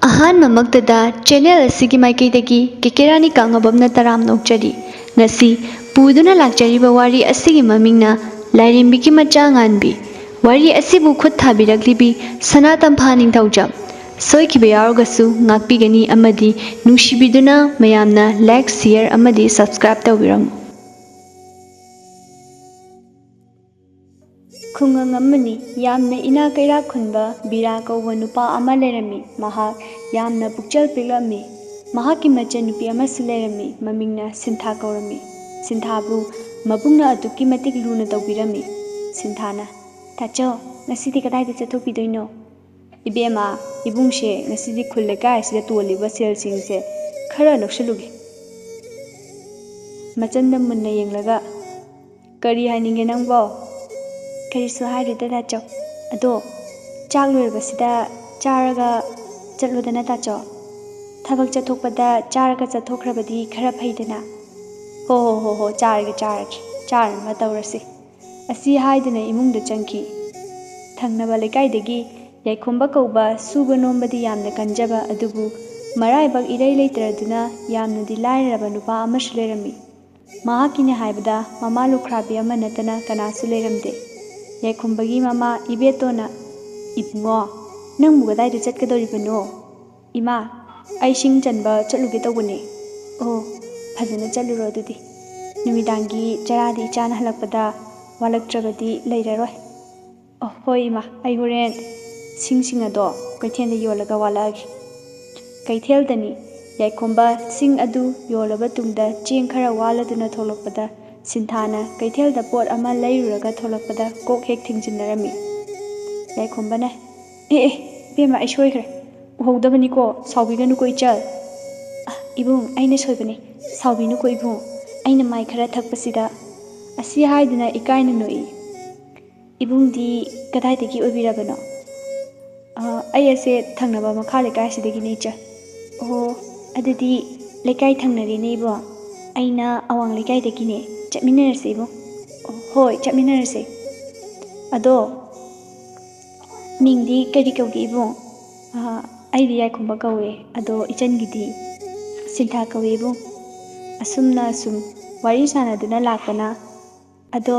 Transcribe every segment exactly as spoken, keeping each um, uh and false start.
ꯑꯍꯥꯟꯕꯃꯛꯇꯗ channel ꯑꯁꯤꯒꯤ ꯃꯥꯏꯀꯩꯗꯒꯤ ꯀꯦꯀꯦꯔꯥꯅꯤ ꯀꯥꯡꯉꯕꯝꯅ ꯇꯔꯥꯝꯅ ꯑꯣꯛꯆꯔꯤ꯫ ꯉꯁꯤ ꯄꯨꯗꯨꯅ ꯂꯥꯛꯆꯔꯤꯕ ꯋꯥꯔꯤ ꯑꯁꯤꯒꯤ ꯃꯃꯤꯡꯅ ꯂꯥꯏꯔꯦꯝꯕꯤꯒꯤ ꯃꯆꯥ ꯉꯥꯟꯕꯤ꯫ ꯋꯥꯔꯤ ꯑꯁꯤꯕꯨ ꯈꯨꯠ ꯊꯥꯕꯤꯔꯛꯂꯤꯕꯤ ꯁꯅꯥ ꯇꯝꯐꯥ ꯅꯤꯡꯊꯧꯖꯝ꯫ ꯁꯣꯏꯈꯤꯕ ꯌꯥꯎꯔꯒꯁꯨ ꯉꯥꯛꯄꯤꯒꯅꯤ ꯑꯃꯗꯤ ꯅꯨꯡꯁꯤꯕꯤꯗꯨꯅ ꯃꯌꯥꯝꯅ like, share ꯑꯃꯗꯤ subscribe ꯇꯧꯕꯤꯔꯝꯃꯨ꯫ ꯈꯨꯡꯒꯪ ꯑꯃꯅꯤ꯫ ꯌꯥꯝꯅ ꯏꯅꯥꯛ ꯀꯩꯔꯥꯛ ꯈꯨꯟꯕ ꯕꯤꯔꯥ ꯀꯧꯕ ꯅꯨꯄꯥ ꯑꯃ ꯂꯩꯔꯝꯃꯤ꯫ ꯃꯍꯥꯛ ꯌꯥꯝꯅ ꯄꯨꯛꯆꯦꯜ ꯄꯤꯛꯂꯝꯃꯤ꯫ ꯃꯍꯥꯛꯀꯤ ꯃꯆꯟꯅꯨꯄꯤ ꯑꯃꯁꯨ ꯂꯩꯔꯝꯃꯤ꯫ ꯃꯃꯤꯡꯅ ꯁꯤꯟꯊꯥ ꯀꯧꯔꯝꯃꯤ꯫ ꯁꯤꯟꯊꯥꯕꯨ ꯃꯕꯨꯡꯅ ꯑꯗꯨꯛꯀꯤ ꯃꯇꯤꯛ ꯂꯨꯅ ꯇꯧꯕꯤꯔꯝꯃꯤ꯫ ꯁꯤꯟꯊꯥꯅ, "ꯇꯥꯆꯧ, ꯉꯁꯤꯗꯤ ꯀꯗꯥꯏꯗ ꯆꯠꯊꯣꯛꯄꯤꯗꯣꯏꯅꯣ?" "ꯏꯕꯦꯝꯃ, ꯏꯕꯨꯡꯁꯦ ꯉꯁꯤꯗꯤ ꯈꯨꯜ ꯂꯩꯀꯥꯏ ꯑꯁꯤꯗ ꯇꯣꯜꯂꯤꯕ ꯁꯦꯜꯁꯤꯡꯁꯦ ꯈꯔ ꯂꯧꯁꯤꯜꯂꯨꯒꯦ꯫" ꯃꯆꯟꯗ ꯃꯨꯟꯅ ꯌꯦꯡꯂꯒ, "ꯀꯔꯤ ꯍꯥꯏꯅꯤꯡꯒꯦ ꯅꯪꯕꯣ?" "ꯀꯔꯤꯁꯨ ꯍꯥꯏꯔꯣꯏꯗ ꯇꯥꯆꯧ꯫ ꯑꯗꯣ ꯆꯥꯛ ꯂꯣꯏꯔꯕꯁꯤꯗ ꯆꯥꯔꯒ ꯆꯠꯂꯣꯗꯅ ꯇꯥꯆꯧ꯫ ꯊꯕꯛ ꯆꯠꯊꯣꯛꯄꯗ ꯆꯥꯔꯒ ꯆꯠꯊꯣꯛꯈ꯭ꯔꯕꯗꯤ ꯈꯔ ꯐꯩꯗꯅ꯫" "ꯍꯣ ꯍꯣ ꯍꯣ ꯍꯣ, ꯆꯥꯔꯒꯦ ꯆꯥꯔꯒꯦ, ꯆꯥꯔꯅꯕ ꯇꯧꯔꯁꯤ꯫" ꯑꯁꯤ ꯍꯥꯏꯗꯨꯅ ꯏꯃꯨꯡꯗ ꯆꯪꯈꯤ꯫ ꯊꯪꯅꯕ ꯂꯩꯀꯥꯏꯗꯒꯤ ꯌꯥꯏꯈꯣꯝꯕ ꯀꯧꯕ ꯁꯨꯕ ꯅꯣꯝꯕꯗꯤ ꯌꯥꯝꯅ ꯀꯟꯖꯕ ꯑꯗꯨꯕꯨ ꯃꯔꯥꯏꯕꯛ ꯏꯔꯩ ꯂꯩꯇ꯭ꯔꯗꯨꯅ ꯌꯥꯝꯅꯗꯤ ꯂꯥꯏꯔꯔꯕ ꯅꯨꯄꯥ ꯑꯃꯁꯨ ꯂꯩꯔꯝꯃꯤ꯫ ꯃꯍꯥꯛꯀꯤꯅꯦ ꯍꯥꯏꯕꯗ ꯃꯃꯥ ꯂꯨꯈ꯭ꯔꯥꯕꯤ ꯑꯃ ꯅꯠꯇꯅ ꯀꯅꯥꯁꯨ ꯂꯩꯔꯝꯗꯦ꯫ ꯌꯥꯏꯈꯣꯝꯕꯒꯤ ꯃꯃꯥ ꯏꯕꯦꯇꯣꯟꯅ, "ꯏꯕꯨꯡꯉꯣ, ꯅꯪꯕꯨ ꯀꯗꯥꯏꯗ ꯆꯠꯀꯗꯧꯔꯤꯕꯅꯣ?" "ꯏꯃꯥ, ꯑꯩ ꯁꯤꯡ ꯆꯟꯕ ꯆꯠꯂꯨꯒꯦ ꯇꯧꯕꯅꯦ꯫" "ꯑꯣ, ꯐꯖꯅ ꯆꯠꯂꯨꯔꯣ ꯑꯗꯨꯗꯤ꯫ ꯅꯨꯃꯤꯗꯥꯡꯒꯤ ꯆꯔꯥꯗꯤ ꯏꯆꯥꯅ ꯍꯜꯂꯛꯄꯗ ꯋꯥꯠꯂꯛꯇ꯭ꯔꯕꯗꯤ ꯂꯩꯔꯔꯣꯏ꯫" "ꯑꯣ, ꯍꯣꯏ ꯏꯃꯥ, ꯑꯩ ꯍꯣꯔꯦꯟ ꯁꯤꯡꯁꯤꯡ ꯑꯗꯣ ꯀꯩꯊꯦꯜꯗ ꯌꯣꯜꯂꯒ ꯋꯥꯠꯂꯛꯑꯒꯦ꯫" ꯀꯩꯊꯦꯜꯗꯅꯤ꯫ ꯌꯥꯏꯈꯣꯝꯕ ꯁꯤꯡ ꯑꯗꯨ ꯌꯣꯜꯂꯕ ꯇꯨꯡꯗ ꯆꯦꯡ ꯈꯔ ꯋꯥꯠꯂꯗꯨꯅ ꯊꯣꯛꯂꯛꯄꯗ ꯁꯤꯟꯊꯥꯅ ꯀꯩꯊꯦꯜꯗ ꯄꯣꯠ ꯑꯃ ꯂꯩꯔꯨꯔꯒ ꯊꯣꯛꯂꯛꯄꯗ ꯀꯣꯛ ꯍꯦꯛ ꯊꯦꯡꯖꯤꯟꯅꯔꯝꯃꯤ꯫ ꯌꯥꯏꯈꯣꯝꯕꯅ, "ꯑꯦ ꯑꯦ, ꯏꯕꯦꯝꯃ, ꯑꯩ ꯁꯣꯏꯈ꯭ꯔꯦ꯫ ꯎꯍꯧꯗꯕꯅꯤꯀꯣ, ꯁꯥꯎꯕꯤꯒꯅꯨꯀꯣ ꯏꯆꯜ꯫" "ꯑ, ꯏꯕꯨꯡ, ꯑꯩꯅ ꯁꯣꯏꯕꯅꯤ꯫ ꯁꯥꯎꯕꯤꯅꯨꯀꯣ ꯏꯕꯨꯡ꯫ ꯑꯩꯅ ꯃꯥꯏ ꯈꯔ ꯊꯛꯄꯁꯤꯗ꯫" ꯑꯁꯤ ꯍꯥꯏꯗꯨꯅ ꯏꯀꯥꯏꯅ ꯅꯣꯛꯏ꯫ "ꯏꯕꯨꯡꯗꯤ ꯀꯗꯥꯏꯗꯒꯤ ꯑꯣꯏꯕꯤꯔꯕꯅꯣ?" "ꯑ, ꯑꯩ ꯑꯁꯦ ꯊꯪꯅꯕ ꯃꯈꯥ ꯂꯩꯀꯥꯏꯁꯤꯗꯒꯤꯅꯦ ꯏꯆꯦ꯫" "ꯑꯣ, ꯑꯗꯨꯗꯤ ꯂꯩꯀꯥꯏ ꯊꯪꯅꯔꯦꯅꯦ ꯏꯕꯣ꯫ ꯑꯩꯅ ꯑꯋꯥꯡ ꯂꯩꯀꯥꯏꯗꯒꯤꯅꯦ꯫ ꯆꯠꯃꯤꯟꯅꯔꯁꯦ ꯏꯕꯨꯡ꯫" "ꯑꯣ, ꯍꯣꯏ, ꯆꯠꯃꯤꯟꯅꯔꯁꯦ꯫ ꯑꯗꯣ ꯃꯤꯡꯗꯤ ꯀꯔꯤ ꯀꯧꯒꯦ ꯏꯕꯨꯡ?" "ꯑ, ꯑꯩꯗꯤ ꯌꯥꯏꯈꯨꯝꯕ ꯀꯧꯏ, ꯑꯗꯣ ꯏꯆꯟꯒꯤꯗꯤ? ꯁꯤꯟꯊꯥ ꯀꯧꯏ ꯏꯕꯨꯡ꯫ ꯑꯁꯨꯝꯅ ꯑꯁꯨꯝ ꯋꯥꯔꯤ ꯁꯥꯟꯅꯗꯨꯅ ꯂꯥꯛꯄꯅ꯫ ꯑꯗꯣ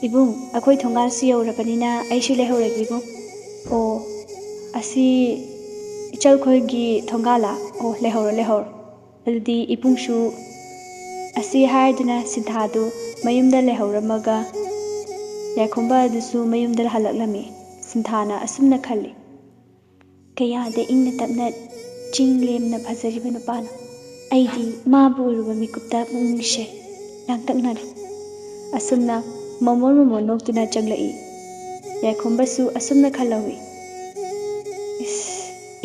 ꯏꯕꯨꯡ, ꯑꯩꯈꯣꯏ ꯊꯣꯡꯒꯥꯜꯁꯨ ꯌꯧꯔꯕꯅꯤꯅ ꯑꯩꯁꯨ ꯂꯩꯍꯧꯔꯒꯦ ꯏꯕꯨꯡ꯫ ꯑꯣ, ꯑꯁꯤ ꯏꯆꯜꯈꯣꯏꯒꯤ ꯊꯣꯡꯒꯥꯜꯂꯥ? ꯑꯣ, ꯂꯩꯍꯧꯔꯣ ꯂꯩꯍꯧꯔꯣ꯫ ꯑꯗꯨꯗꯤ ꯏꯕꯨꯡꯁꯨ꯫ ꯑꯁꯤ ꯍꯥꯏꯗꯨꯅ ꯁꯤꯟꯊꯥꯗꯨ ꯃꯌꯨꯝꯗ ꯂꯩꯍꯧꯔꯝꯃꯒ ꯌꯥꯏꯈꯣꯝꯕ ꯑꯗꯨꯁꯨ ꯃꯌꯨꯝꯗ ꯍꯜꯂꯛꯂꯝꯃꯤ꯫ ꯁꯤꯟꯊꯥꯅ ꯑꯁꯨꯝꯅ ꯈꯜꯂꯤ, "ꯀꯌꯥꯗ ꯏꯪꯅ ꯇꯞꯅ ꯆꯤꯡ ꯂꯦꯝꯅ ꯐꯖꯔꯤꯕ ꯅꯨꯄꯥꯅꯣ! ꯑꯩꯗꯤ ꯃꯥꯕꯨ ꯎꯔꯨꯕ ꯃꯤꯀꯨꯞꯇ ꯄꯨꯛꯅꯤꯡꯁꯦ ꯂꯥꯡꯇꯛꯅꯔꯦ꯫" ꯑꯁꯨꯝꯅ ꯃꯃꯣꯟ ꯃꯃꯣꯟ ꯅꯣꯛꯇꯨꯅ ꯆꯪꯂꯛꯏ꯫ ꯌꯥꯏꯈꯣꯝꯕꯁꯨ ꯑꯁꯨꯝꯅ ꯈꯜꯍꯧꯏ, "ꯏꯁ,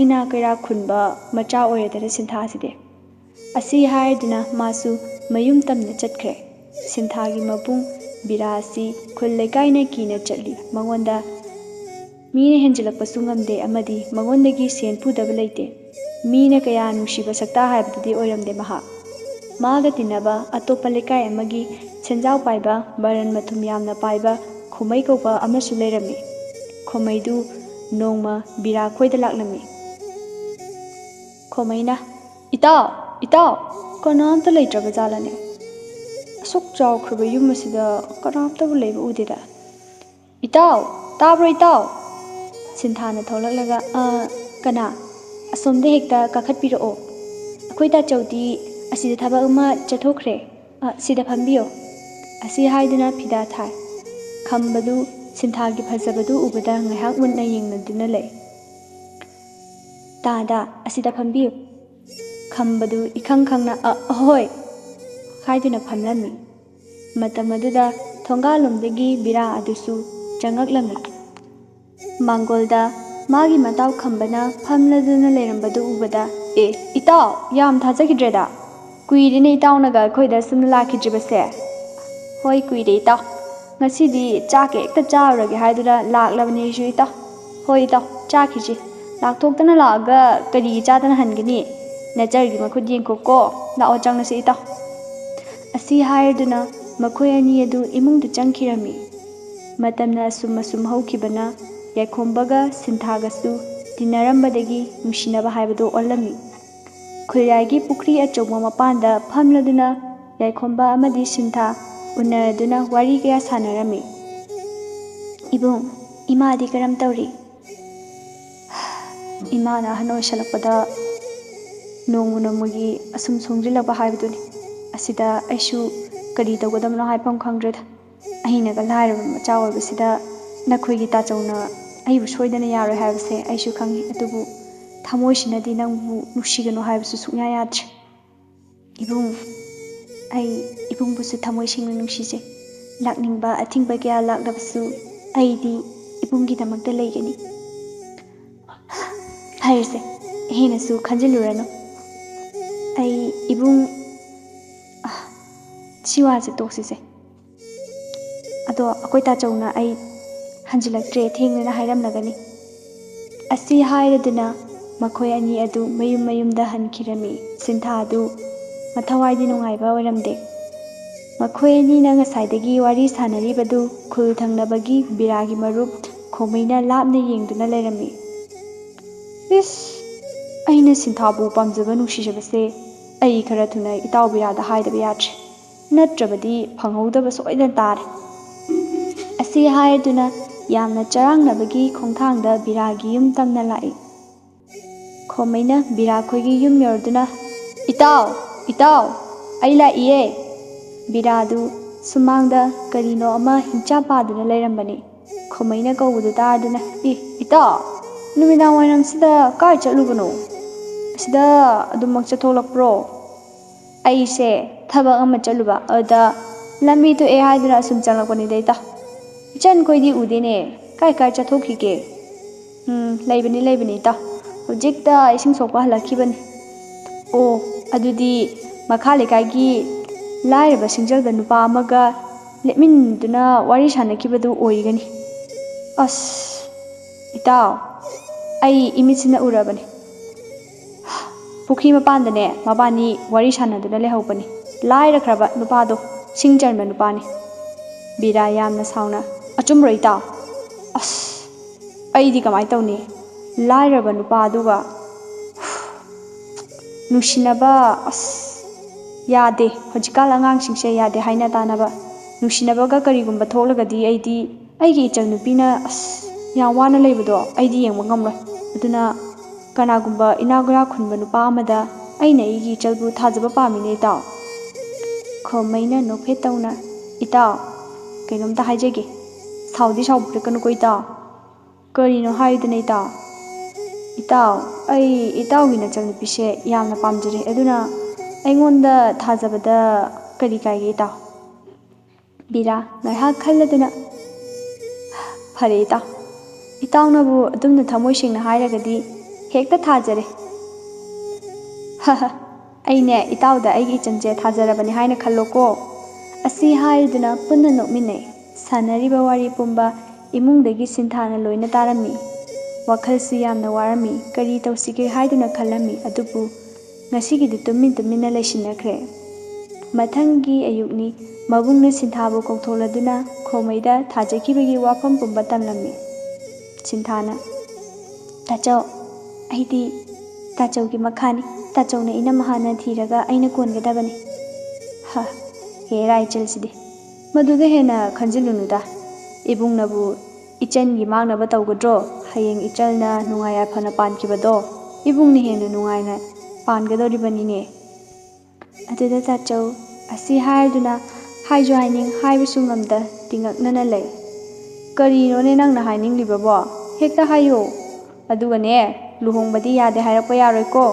ꯏꯅꯥ ꯀꯩꯔꯥꯛ ꯈꯨꯟꯕ ꯃꯆꯥ ꯑꯣꯏꯔꯗꯅ ꯁꯤꯟꯊꯥꯁꯤꯗꯤ꯫" ꯑꯁꯤ ꯍꯥꯏꯗꯨꯅ ꯃꯥꯁꯨ ꯃꯌꯨꯝ ꯇꯝꯅ ꯆꯠꯈ꯭ꯔꯦ꯫ ꯁꯤꯟꯊꯥꯒꯤ ꯃꯕꯨꯡ ꯕꯤꯔꯥ ꯑꯁꯤ ꯈꯨꯜ ꯂꯩꯀꯥꯏꯅ ꯀꯤꯅ ꯆꯠꯂꯤ꯫ ꯃꯉꯣꯟꯗ ꯃꯤꯅ ꯍꯦꯟꯖꯤꯜꯂꯛꯄꯁꯨ ꯉꯝꯗꯦ ꯑꯃꯗꯤ ꯃꯉꯣꯟꯗꯒꯤ ꯁꯦꯟ ꯄꯨꯗꯕ ꯂꯩꯇꯦ꯫ ꯃꯤꯅ ꯀꯌꯥ ꯅꯨꯡꯁꯤꯕ ꯁꯛꯇꯥ ꯍꯥꯏꯕꯗꯨꯗꯤ ꯑꯣꯏꯔꯝꯗꯦ ꯃꯍꯥꯛ꯫ ꯃꯥꯒ ꯇꯤꯟꯅꯕ ꯑꯇꯣꯞꯄ ꯂꯩꯀꯥꯏ ꯑꯃꯒꯤ ꯁꯦꯟꯖꯥꯎ ꯄꯥꯏꯕ, ꯕꯔꯟ ꯃꯊꯨꯝ ꯌꯥꯝꯅ ꯄꯥꯏꯕ ꯈꯣꯃꯩ ꯀꯧꯕ ꯑꯃꯁꯨ ꯂꯩꯔꯝꯃꯤ꯫ ꯈꯣꯃꯩꯗꯨ ꯅꯣꯡꯃ ꯕꯤꯔꯥ ꯈꯣꯏꯗ ꯂꯥꯛꯂꯝꯃꯤ꯫ ꯈꯣꯃꯩꯅ, "ꯏꯇꯥꯎ, ꯏꯇꯥꯎ, ꯀꯅꯥꯝꯇ ꯂꯩꯇ꯭ꯔꯕ ꯖꯥꯠꯂꯅꯦ? ꯑꯁꯨꯛ ꯆꯥꯎꯈ꯭ꯔꯕ ꯌꯨꯝ ꯑꯁꯤꯗ ꯀꯅꯥꯝꯇꯕꯨ ꯂꯩꯕ ꯎꯗꯦꯗ꯫ ꯏꯇꯥꯎ, ꯇꯥꯕ꯭ꯔꯣ ꯏꯇꯥꯎ?" ꯁꯤꯟꯊꯥꯅ ꯊꯣꯛꯂꯛꯂꯒ, "ꯑ, ꯀꯅꯥ? ꯑꯁꯣꯝꯗ ꯍꯦꯛꯇ ꯀꯥꯈꯠꯄꯤꯔꯛꯑꯣ꯫ ꯑꯩꯈꯣꯏ ꯇꯥꯆꯧꯗꯤ ꯑꯁꯤꯗ ꯊꯕꯛ ꯑꯃ ꯆꯠꯊꯣꯛꯈ꯭ꯔꯦ꯫ ꯑ, ꯁꯤꯗ ꯐꯝꯕꯤꯌꯣ꯫" ꯑꯁꯤ ꯍꯥꯏꯗꯨꯅ ꯐꯤꯗꯥ ꯊꯥꯏ꯫ ꯈꯝꯕꯗꯨ ꯁꯤꯟꯊꯥꯒꯤ ꯐꯖꯕꯗꯨ ꯎꯕꯗ ꯉꯥꯏꯍꯥꯛ ꯃꯨꯟꯅ ꯌꯦꯡꯅꯗꯨꯅ ꯂꯩ꯫ "ꯇꯥꯗ, ꯑꯁꯤꯗ ꯐꯝꯕꯤꯌꯨ꯫" ꯈꯝꯕꯗꯨ ꯏꯈꯪ ꯈꯪꯅ "ꯑ, ꯑꯍꯣꯏ" ꯍꯥꯏꯗꯨꯅ ꯐꯝꯂꯝꯃꯤ꯫ ꯃꯇꯝ ꯑꯗꯨꯗ ꯊꯣꯡꯒꯥꯜꯂꯣꯝꯗꯒꯤ ꯕꯤꯔꯥ ꯑꯗꯨꯁꯨ ꯆꯪꯉꯛꯂꯝꯃꯤ꯫ ꯃꯥꯡꯒꯣꯜꯗ ꯃꯥꯒꯤ ꯃꯇꯥꯎ ꯈꯝꯕꯅ ꯐꯝꯂꯗꯨꯅ ꯂꯩꯔꯝꯕꯗꯨ ꯎꯕꯗ, "ꯑꯦ, ꯏꯇꯥꯎ, ꯌꯥꯝ ꯊꯥꯖꯈꯤꯗ꯭ꯔꯦꯗ꯫ ꯀꯨꯏꯔꯦꯅꯦ ꯏꯇꯥꯎꯅꯒ ꯑꯩꯈꯣꯏꯗ ꯁꯨꯝ ꯂꯥꯛꯈꯤꯗ꯭ꯔꯤꯕꯁꯦ꯫" "ꯍꯣꯏ, ꯀꯨꯏꯔꯦ ꯏꯇꯥꯎ꯫ ꯉꯁꯤꯗꯤ ꯆꯥꯛꯀ ꯍꯦꯛꯇ ꯆꯥꯔꯨꯔꯒꯦ ꯍꯥꯏꯗꯨꯅ ꯂꯥꯛꯂꯕꯅꯦ ꯑꯩꯁꯨ ꯏꯇꯥꯎ꯫" "ꯍꯣꯏ ꯏꯇꯥꯎ, ꯆꯥꯈꯤꯁꯤ꯫ ꯂꯥꯛꯊꯣꯛꯇꯅ ꯂꯥꯛꯑꯒ ꯀꯔꯤꯒꯤ ꯆꯥꯗꯅ ꯍꯟꯒꯅꯤ? ꯅꯆꯜꯒꯤ ꯃꯈꯨꯠ ꯌꯦꯡꯀꯣꯛꯀꯣ꯫ ꯂꯥꯛꯑꯣ, ꯆꯪꯂꯁꯤ ꯏꯇꯥꯎ꯫" ꯑꯁꯤ ꯍꯥꯏꯔꯗꯨꯅ ꯃꯈꯣꯏ ꯑꯅꯤ ꯑꯗꯨ ꯏꯃꯨꯡꯗ ꯆꯪꯈꯤꯔꯝꯃꯤ꯫ ꯃꯇꯝꯅ ꯑꯁꯨꯝ ꯑꯁꯨꯝ ꯍꯧꯈꯤꯕꯅ ꯌꯥꯏꯈꯣꯝꯕꯒ ꯁꯤꯟꯊꯥꯒꯁꯨ ꯇꯤꯟꯅꯔꯝꯕꯗꯒꯤ ꯅꯨꯡꯁꯤꯅꯕ ꯍꯥꯏꯕꯗꯨ ꯑꯣꯜꯂꯝꯃꯤ꯫ ꯈꯨꯜꯌꯥꯏꯒꯤ ꯄꯨꯈ꯭ꯔꯤ ꯑꯆꯧꯕ ꯃꯄꯥꯟꯗ ꯐꯝꯂꯗꯨꯅ ꯌꯥꯏꯈꯣꯝꯕ ꯑꯃꯗꯤ ꯁꯤꯟꯊꯥ ꯎꯅꯔꯗꯨꯅ ꯋꯥꯔꯤ ꯀꯌꯥ ꯁꯥꯟꯅꯔꯝꯃꯤ꯫ "ꯏꯕꯨꯡ, ꯏꯃꯥꯗꯤ ꯀꯔꯝ ꯇꯧꯔꯤ?" "ꯏꯃꯥꯅ ꯑꯍꯟ ꯑꯣꯏꯁꯜꯂꯛꯄꯗ ꯅꯣꯡꯃ ꯅꯣꯡꯃꯒꯤ ꯑꯁꯨꯝ ꯁꯣꯟꯖꯤꯜꯂꯛꯄ ꯍꯥꯏꯕꯗꯨꯅꯤ꯫ ꯑꯁꯤꯗ ꯑꯩꯁꯨ ꯀꯔꯤ ꯇꯧꯒꯗꯕꯅꯣ ꯍꯥꯏꯐꯝ ꯈꯪꯗ꯭ꯔꯦꯗ꯫ ꯑꯩꯅꯒ ꯂꯥꯏꯔꯕ ꯃꯆꯥ ꯑꯣꯏꯕꯁꯤꯗ ꯅꯈꯣꯏꯒꯤ ꯇꯥꯆꯧꯅ ꯑꯩꯕꯨ ꯁꯣꯏꯗꯅ ꯌꯥꯔꯣꯏ ꯍꯥꯏꯕꯁꯦ ꯑꯩꯁꯨ ꯈꯪꯉꯤ꯫ ꯑꯗꯨꯕꯨ ꯊꯃꯣꯏꯁꯤꯅꯗꯤ ꯅꯪꯕꯨ ꯅꯨꯡꯁꯤꯒꯅꯨ ꯍꯥꯏꯕꯁꯨ ꯁꯨꯡꯌꯥ ꯌꯥꯗ꯭ꯔꯦ꯫ ꯏꯕꯨꯡ, ꯑꯩ ꯏꯕꯨꯡꯕꯨꯁꯨ ꯊꯃꯣꯏ ꯁꯦꯡꯅ ꯅꯨꯡꯁꯤꯖꯩ꯫ ꯂꯥꯛꯅꯤꯡꯕ ꯑꯊꯤꯡꯕ ꯀꯌꯥ ꯂꯥꯛꯂꯕꯁꯨ ꯑꯩꯗꯤ ꯏꯕꯨꯡꯒꯤꯗꯃꯛꯇ ꯂꯩꯒꯅꯤ꯫" "ꯐꯔꯦꯁꯦ, ꯍꯦꯟꯅꯁꯨ ꯈꯟꯖꯤꯜꯂꯨꯔꯅꯨ꯫ ꯑꯩ ꯏꯕꯨꯡ, ꯑ, ꯁꯤ ꯋꯥꯁꯦ ꯇꯣꯛꯁꯤꯁꯦ꯫ ꯑꯗꯣ ꯑꯩꯈꯣꯏ ꯇꯥꯆꯧꯅ ꯑꯩ ꯍꯟꯖꯤꯜꯂꯛꯇ꯭ꯔꯦ, ꯊꯦꯡꯂꯦꯅ ꯍꯥꯏꯔꯝꯂꯒꯅꯤ꯫" ꯑꯁꯤ ꯍꯥꯏꯔꯗꯨꯅ ꯃꯈꯣꯏ ꯑꯅꯤ ꯑꯗꯨ ꯃꯌꯨꯝ ꯃꯌꯨꯝꯗ ꯍꯟꯈꯤꯔꯝꯃꯤ꯫ ꯁꯤꯟꯊꯥꯗꯨ ꯃꯊꯋꯥꯏꯗꯤ ꯅꯨꯡꯉꯥꯏꯕ ꯑꯣꯏꯔꯝꯗꯦ꯫ ꯃꯈꯣꯏ ꯑꯅꯤꯅ ꯉꯁꯥꯏꯗꯒꯤ ꯋꯥꯔꯤ ꯁꯥꯟꯅꯔꯤꯕꯗꯨ ꯈꯨꯜ ꯊꯪꯅꯕꯒꯤ ꯕꯤꯔꯥꯒꯤ ꯃꯔꯨꯞ ꯈꯣꯃꯩꯅ ꯂꯥꯞꯅ ꯌꯦꯡꯗꯨꯅ ꯂꯩꯔꯝꯃꯤ꯫ "ꯏꯁ, ꯑꯩꯅ ꯁꯤꯟꯊꯥꯕꯨ ꯄꯥꯝꯖꯕ ꯅꯨꯡꯁꯤꯖꯕꯁꯦ ꯑꯩ ꯈꯔ ꯊꯨꯅ ꯏꯇꯥꯎ ꯕꯤꯔꯥꯗ ꯍꯥꯏꯗꯕ ꯌꯥꯗ꯭ꯔꯦ꯫ ꯅꯠꯇ꯭ꯔꯕꯗꯤ ꯐꯪꯍꯧꯗꯕ ꯁꯣꯏꯗꯅ ꯇꯥꯔꯦ꯫" ꯑꯁꯤ ꯍꯥꯏꯗꯨꯅ ꯌꯥꯝꯅ ꯆꯔꯥꯡꯅꯕꯒꯤ ꯈꯣꯡꯊꯥꯡꯗ ꯕꯤꯔꯥꯒꯤ ꯌꯨꯝ ꯇꯝꯅ ꯂꯥꯛꯏ꯫ ꯈꯣꯃꯩꯅ ꯕꯤꯔꯥ ꯈꯣꯏꯒꯤ ꯌꯨꯝ ꯌꯧꯔꯗꯨꯅ, "ꯏꯇꯥꯎ, ꯏꯇꯥꯎ, ꯑꯩ ꯂꯥꯛꯏꯌꯦ!" ꯕꯤꯔꯥꯗꯨ ꯁꯨꯃꯥꯡꯗ ꯀꯔꯤꯅꯣ ꯑꯃ ꯍꯤꯡꯆꯥ ꯄꯥꯗꯨꯅ ꯂꯩꯔꯝꯕꯅꯤ꯫ ꯈꯣꯃꯩꯅ ꯀꯧꯕꯗꯨ ꯇꯥꯗꯨꯅ, "ꯏ, ꯏꯇꯥꯎ, ꯅꯨꯃꯤꯗꯥꯡ ꯋꯥꯏꯔꯝꯁꯤꯗ ꯀꯥꯏ ꯆꯠꯂꯨꯕꯅꯣ? ꯑꯁꯤꯗ ꯑꯗꯨꯃꯛ ꯆꯠꯊꯣꯛꯂꯛꯄ꯭ꯔꯣ?" "ꯑꯩꯁꯦ ꯊꯕꯛ ꯑꯃ ꯆꯠꯂꯨꯕ, ꯑꯗꯨꯗ ꯂꯝꯕꯤ ꯊꯣꯛꯑꯦ ꯍꯥꯏꯗꯨꯅ ꯑꯁꯨꯝ ꯆꯪꯂꯛꯄꯅꯤꯗ ꯏꯇꯥꯎ꯫ ꯏꯆꯟꯈꯣꯏꯗꯤ ꯎꯗꯦꯅꯦ, ꯀꯥꯏ ꯀꯥꯏ ꯆꯠꯊꯣꯛꯈꯤꯒꯦ?" "ꯎꯝ, ꯂꯩꯕꯅꯤ, ꯂꯩꯕꯅꯤ ꯏꯇꯥꯎ꯫ ꯍꯧꯖꯤꯛꯇ ꯏꯁꯤꯡ ꯁꯣꯛꯄ ꯍꯜꯂꯛꯈꯤꯕꯅꯤ꯫" "ꯑꯣ, ꯑꯗꯨꯗꯤ ꯃꯈꯥ ꯂꯩꯀꯥꯏꯒꯤ ꯂꯥꯏꯔꯕ ꯁꯤꯡꯖꯦꯜꯗ ꯅꯨꯄꯥ ꯑꯃꯒ ꯂꯦꯞꯃꯤꯟꯗꯨꯅ ꯋꯥꯔꯤ ꯁꯥꯟꯅꯈꯤꯕꯗꯨ ꯑꯣꯏꯒꯅꯤ꯫" "ꯑꯁ, ꯏꯇꯥꯎ, ꯑꯩ ꯏꯃꯤꯠꯁꯤꯅ ꯎꯔꯕꯅꯤ꯫ ꯄꯨꯈ꯭ꯔꯤ ꯃꯄꯥꯟꯗꯅꯦ ꯃꯕꯥꯅꯤ ꯋꯥꯔꯤ ꯁꯥꯟꯅꯗꯨꯅ ꯂꯩꯍꯧꯕꯅꯤ꯫ ꯂꯥꯏꯔꯈ꯭ꯔꯕ ꯅꯨꯄꯥꯗꯣ, ꯁꯤꯡ ꯆꯟꯕ ꯅꯨꯄꯥꯅꯤ꯫" ꯕꯤꯔꯥ ꯌꯥꯝꯅ ꯁꯥꯎꯅ, "ꯑꯆꯨꯝꯕ꯭ꯔꯣ ꯏꯇꯥꯎ? ꯑꯁ, ꯑꯩꯗꯤ ꯀꯃꯥꯏꯅ ꯇꯧꯅꯤ? ꯂꯥꯏꯔꯕ ꯅꯨꯄꯥ ꯑꯗꯨꯒ ꯅꯨꯡꯁꯤꯅꯕ, ꯑꯁ, ꯌꯥꯗꯦ꯫ ꯍꯧꯖꯤꯛꯀꯥꯟ ꯑꯉꯥꯡꯁꯤꯡꯁꯦ ꯌꯥꯗꯦ ꯍꯥꯏꯅ ꯇꯥꯅꯕ꯫ ꯅꯨꯡꯁꯤꯅꯕꯒ ꯀꯔꯤꯒꯨꯝꯕ ꯊꯣꯛꯂꯒꯗꯤ ꯑꯩꯗꯤ, ꯑꯩꯒꯤ ꯏꯆꯟ ꯅꯨꯄꯤꯅ, ꯑꯁ, ꯌꯥꯝ ꯋꯥꯅ ꯂꯩꯕꯗꯣ ꯑꯩꯗꯤ ꯌꯦꯡꯕ ꯉꯝꯂꯣꯏ꯫ ꯑꯗꯨꯅ ꯀꯅꯥꯒꯨꯝꯕ ꯏꯅꯥꯛ ꯈꯨꯟꯕ ꯅꯨꯄꯥ ꯑꯃꯗ ꯑꯩꯅ ꯑꯩꯒꯤ ꯏꯆꯜꯕꯨ ꯊꯥꯖꯕ ꯄꯥꯝꯃꯤꯅꯦ, ꯏꯇꯥꯎ꯫ ꯈꯣꯃꯩꯅ ꯅꯣꯛꯐꯦꯠ ꯇꯧꯅ, "ꯏꯇꯥꯎ, ꯀꯩꯅꯣꯝꯇ ꯍꯥꯏꯖꯒꯦ꯫ ꯁꯥꯎꯗꯤ ꯁꯥꯎꯕꯤꯔꯛꯀꯅꯨꯀꯣ, ꯏꯇꯥꯎ"꯫ "ꯀꯔꯤꯅꯣ ꯍꯥꯏꯗꯨꯅ, ꯏꯇꯥꯎ?" "ꯏꯇꯥꯎ, ꯑꯩ ꯏꯇꯥꯎꯒꯤ ꯅꯆꯟꯅꯨꯄꯤꯁꯦ ꯌꯥꯝꯅ ꯄꯥꯝꯖꯔꯦ, ꯑꯗꯨꯅ ꯑꯩꯉꯣꯟꯗ ꯊꯥꯖꯕꯗ ꯀꯔꯤ ꯀꯥꯏꯒꯦ, ꯏꯇꯥꯎ?" ꯕꯤꯔꯥ ꯉꯥꯏꯍꯥꯛ ꯈꯜꯂꯗꯨꯅ, "ꯐꯔꯦ, ꯏꯇꯥꯎ, ꯏꯇꯥꯎꯅꯕꯨ ꯑꯗꯨꯝꯅ ꯊꯃꯣꯏ ꯁꯦꯡꯅ ꯍꯥꯏꯔꯒꯗꯤ ꯍꯦꯛꯇ ꯊꯥꯖꯔꯦ꯫ ꯑꯩꯅꯦ ꯏꯇꯥꯎꯗ ꯑꯩꯒꯤ ꯏꯆꯟꯁꯦ ꯊꯥꯖꯔꯕꯅꯤ ꯍꯥꯏꯅ ꯈꯜꯂꯣꯀꯣ"꯫ ꯑꯁꯤ ꯍꯥꯏꯗꯨꯅ ꯄꯨꯟꯅ ꯅꯣꯛꯃꯤꯟꯅꯩ꯫ ꯁꯥꯟꯅꯔꯤꯕ ꯋꯥꯔꯤ ꯄꯨꯝꯕ ꯏꯃꯨꯡꯗꯒꯤ ꯁꯤꯟꯊꯥꯅ ꯂꯣꯏꯅ ꯇꯥꯔꯝꯃꯤ꯫ ꯋꯥꯈꯜꯁꯨ ꯌꯥꯝꯅ ꯋꯥꯔꯝꯃꯤ꯫ ꯀꯔꯤ ꯇꯧꯁꯤꯒꯦ ꯍꯥꯏꯗꯨꯅ ꯈꯜꯂꯝꯃꯤ꯫ ꯑꯗꯨꯕꯨ ꯉꯁꯤꯒꯤꯗꯤ ꯇꯨꯃꯤꯟ ꯇꯨꯃꯤꯟꯅ ꯂꯩꯁꯤꯟꯅꯈ꯭ꯔꯦ꯫ ꯃꯊꯪꯒꯤ ꯑꯌꯨꯛꯅꯤ꯫ ꯃꯕꯨꯡꯅ ꯁꯤꯟꯊꯥꯕꯨ ꯀꯧꯊꯣꯛꯂꯗꯨꯅ ꯈꯣꯃꯩꯗ ꯊꯥꯖꯈꯤꯕꯒꯤ ꯋꯥꯐꯝ ꯄꯨꯝꯕ ꯇꯝꯂꯝꯃꯤ꯫ ꯁꯤꯟꯊꯥꯅ, "ꯇꯥꯆꯧ, ꯑꯩꯗꯤ ꯇꯥꯆꯧꯒꯤ ꯃꯈꯥꯅꯤ꯫ ꯇꯥꯆꯧꯅ ꯏꯅꯝ ꯍꯥꯟꯅ ꯊꯤꯔꯒ ꯑꯩꯅ ꯀꯣꯟꯒꯗꯕꯅꯤ"꯫ ꯍ, ꯍꯦꯔꯥ ꯏꯆꯜꯁꯤꯗꯤ꯫ ꯃꯗꯨꯗ ꯍꯦꯟꯅ ꯈꯟꯖꯤꯜꯂꯨꯅꯨꯗ꯫ ꯏꯕꯨꯡꯅꯕꯨ ꯏꯆꯟꯒꯤ ꯃꯥꯡꯅꯕ ꯇꯧꯒꯗ꯭ꯔꯣ? ꯍꯌꯦꯡ ꯏꯆꯜꯅ ꯅꯨꯡꯉꯥꯏ ꯌꯥꯏꯐꯅ ꯄꯥꯟꯈꯤꯕꯗꯣ ꯏꯕꯨꯡꯅ ꯍꯦꯟꯅ ꯅꯨꯡꯉꯥꯏꯅ ꯄꯥꯟꯒꯗꯧꯔꯤꯕꯅꯤꯅꯦ꯫ ꯑꯗꯨꯗ ꯇꯥꯆꯧ ꯑꯁꯤ ꯍꯥꯏꯔꯗꯨꯅ ꯍꯥꯏꯁꯨ ꯍꯥꯏꯅꯤꯡ, ꯍꯥꯏꯕꯁꯨ ꯉꯝꯗ ꯇꯤꯡꯉꯛꯅꯅ ꯂꯩ꯫ "ꯀꯔꯤꯅꯣꯅꯦ ꯅꯪꯅ ꯍꯥꯏꯅꯤꯡꯂꯤꯕꯕꯣ? ꯍꯦꯛꯇ ꯍꯥꯏꯌꯣ꯫ ꯑꯗꯨꯒꯅꯦ, ꯂꯨꯍꯣꯡꯕꯗꯤ ꯌꯥꯗꯦ ꯍꯥꯏꯔꯛꯄ ꯌꯥꯔꯣꯏꯀꯣ"꯫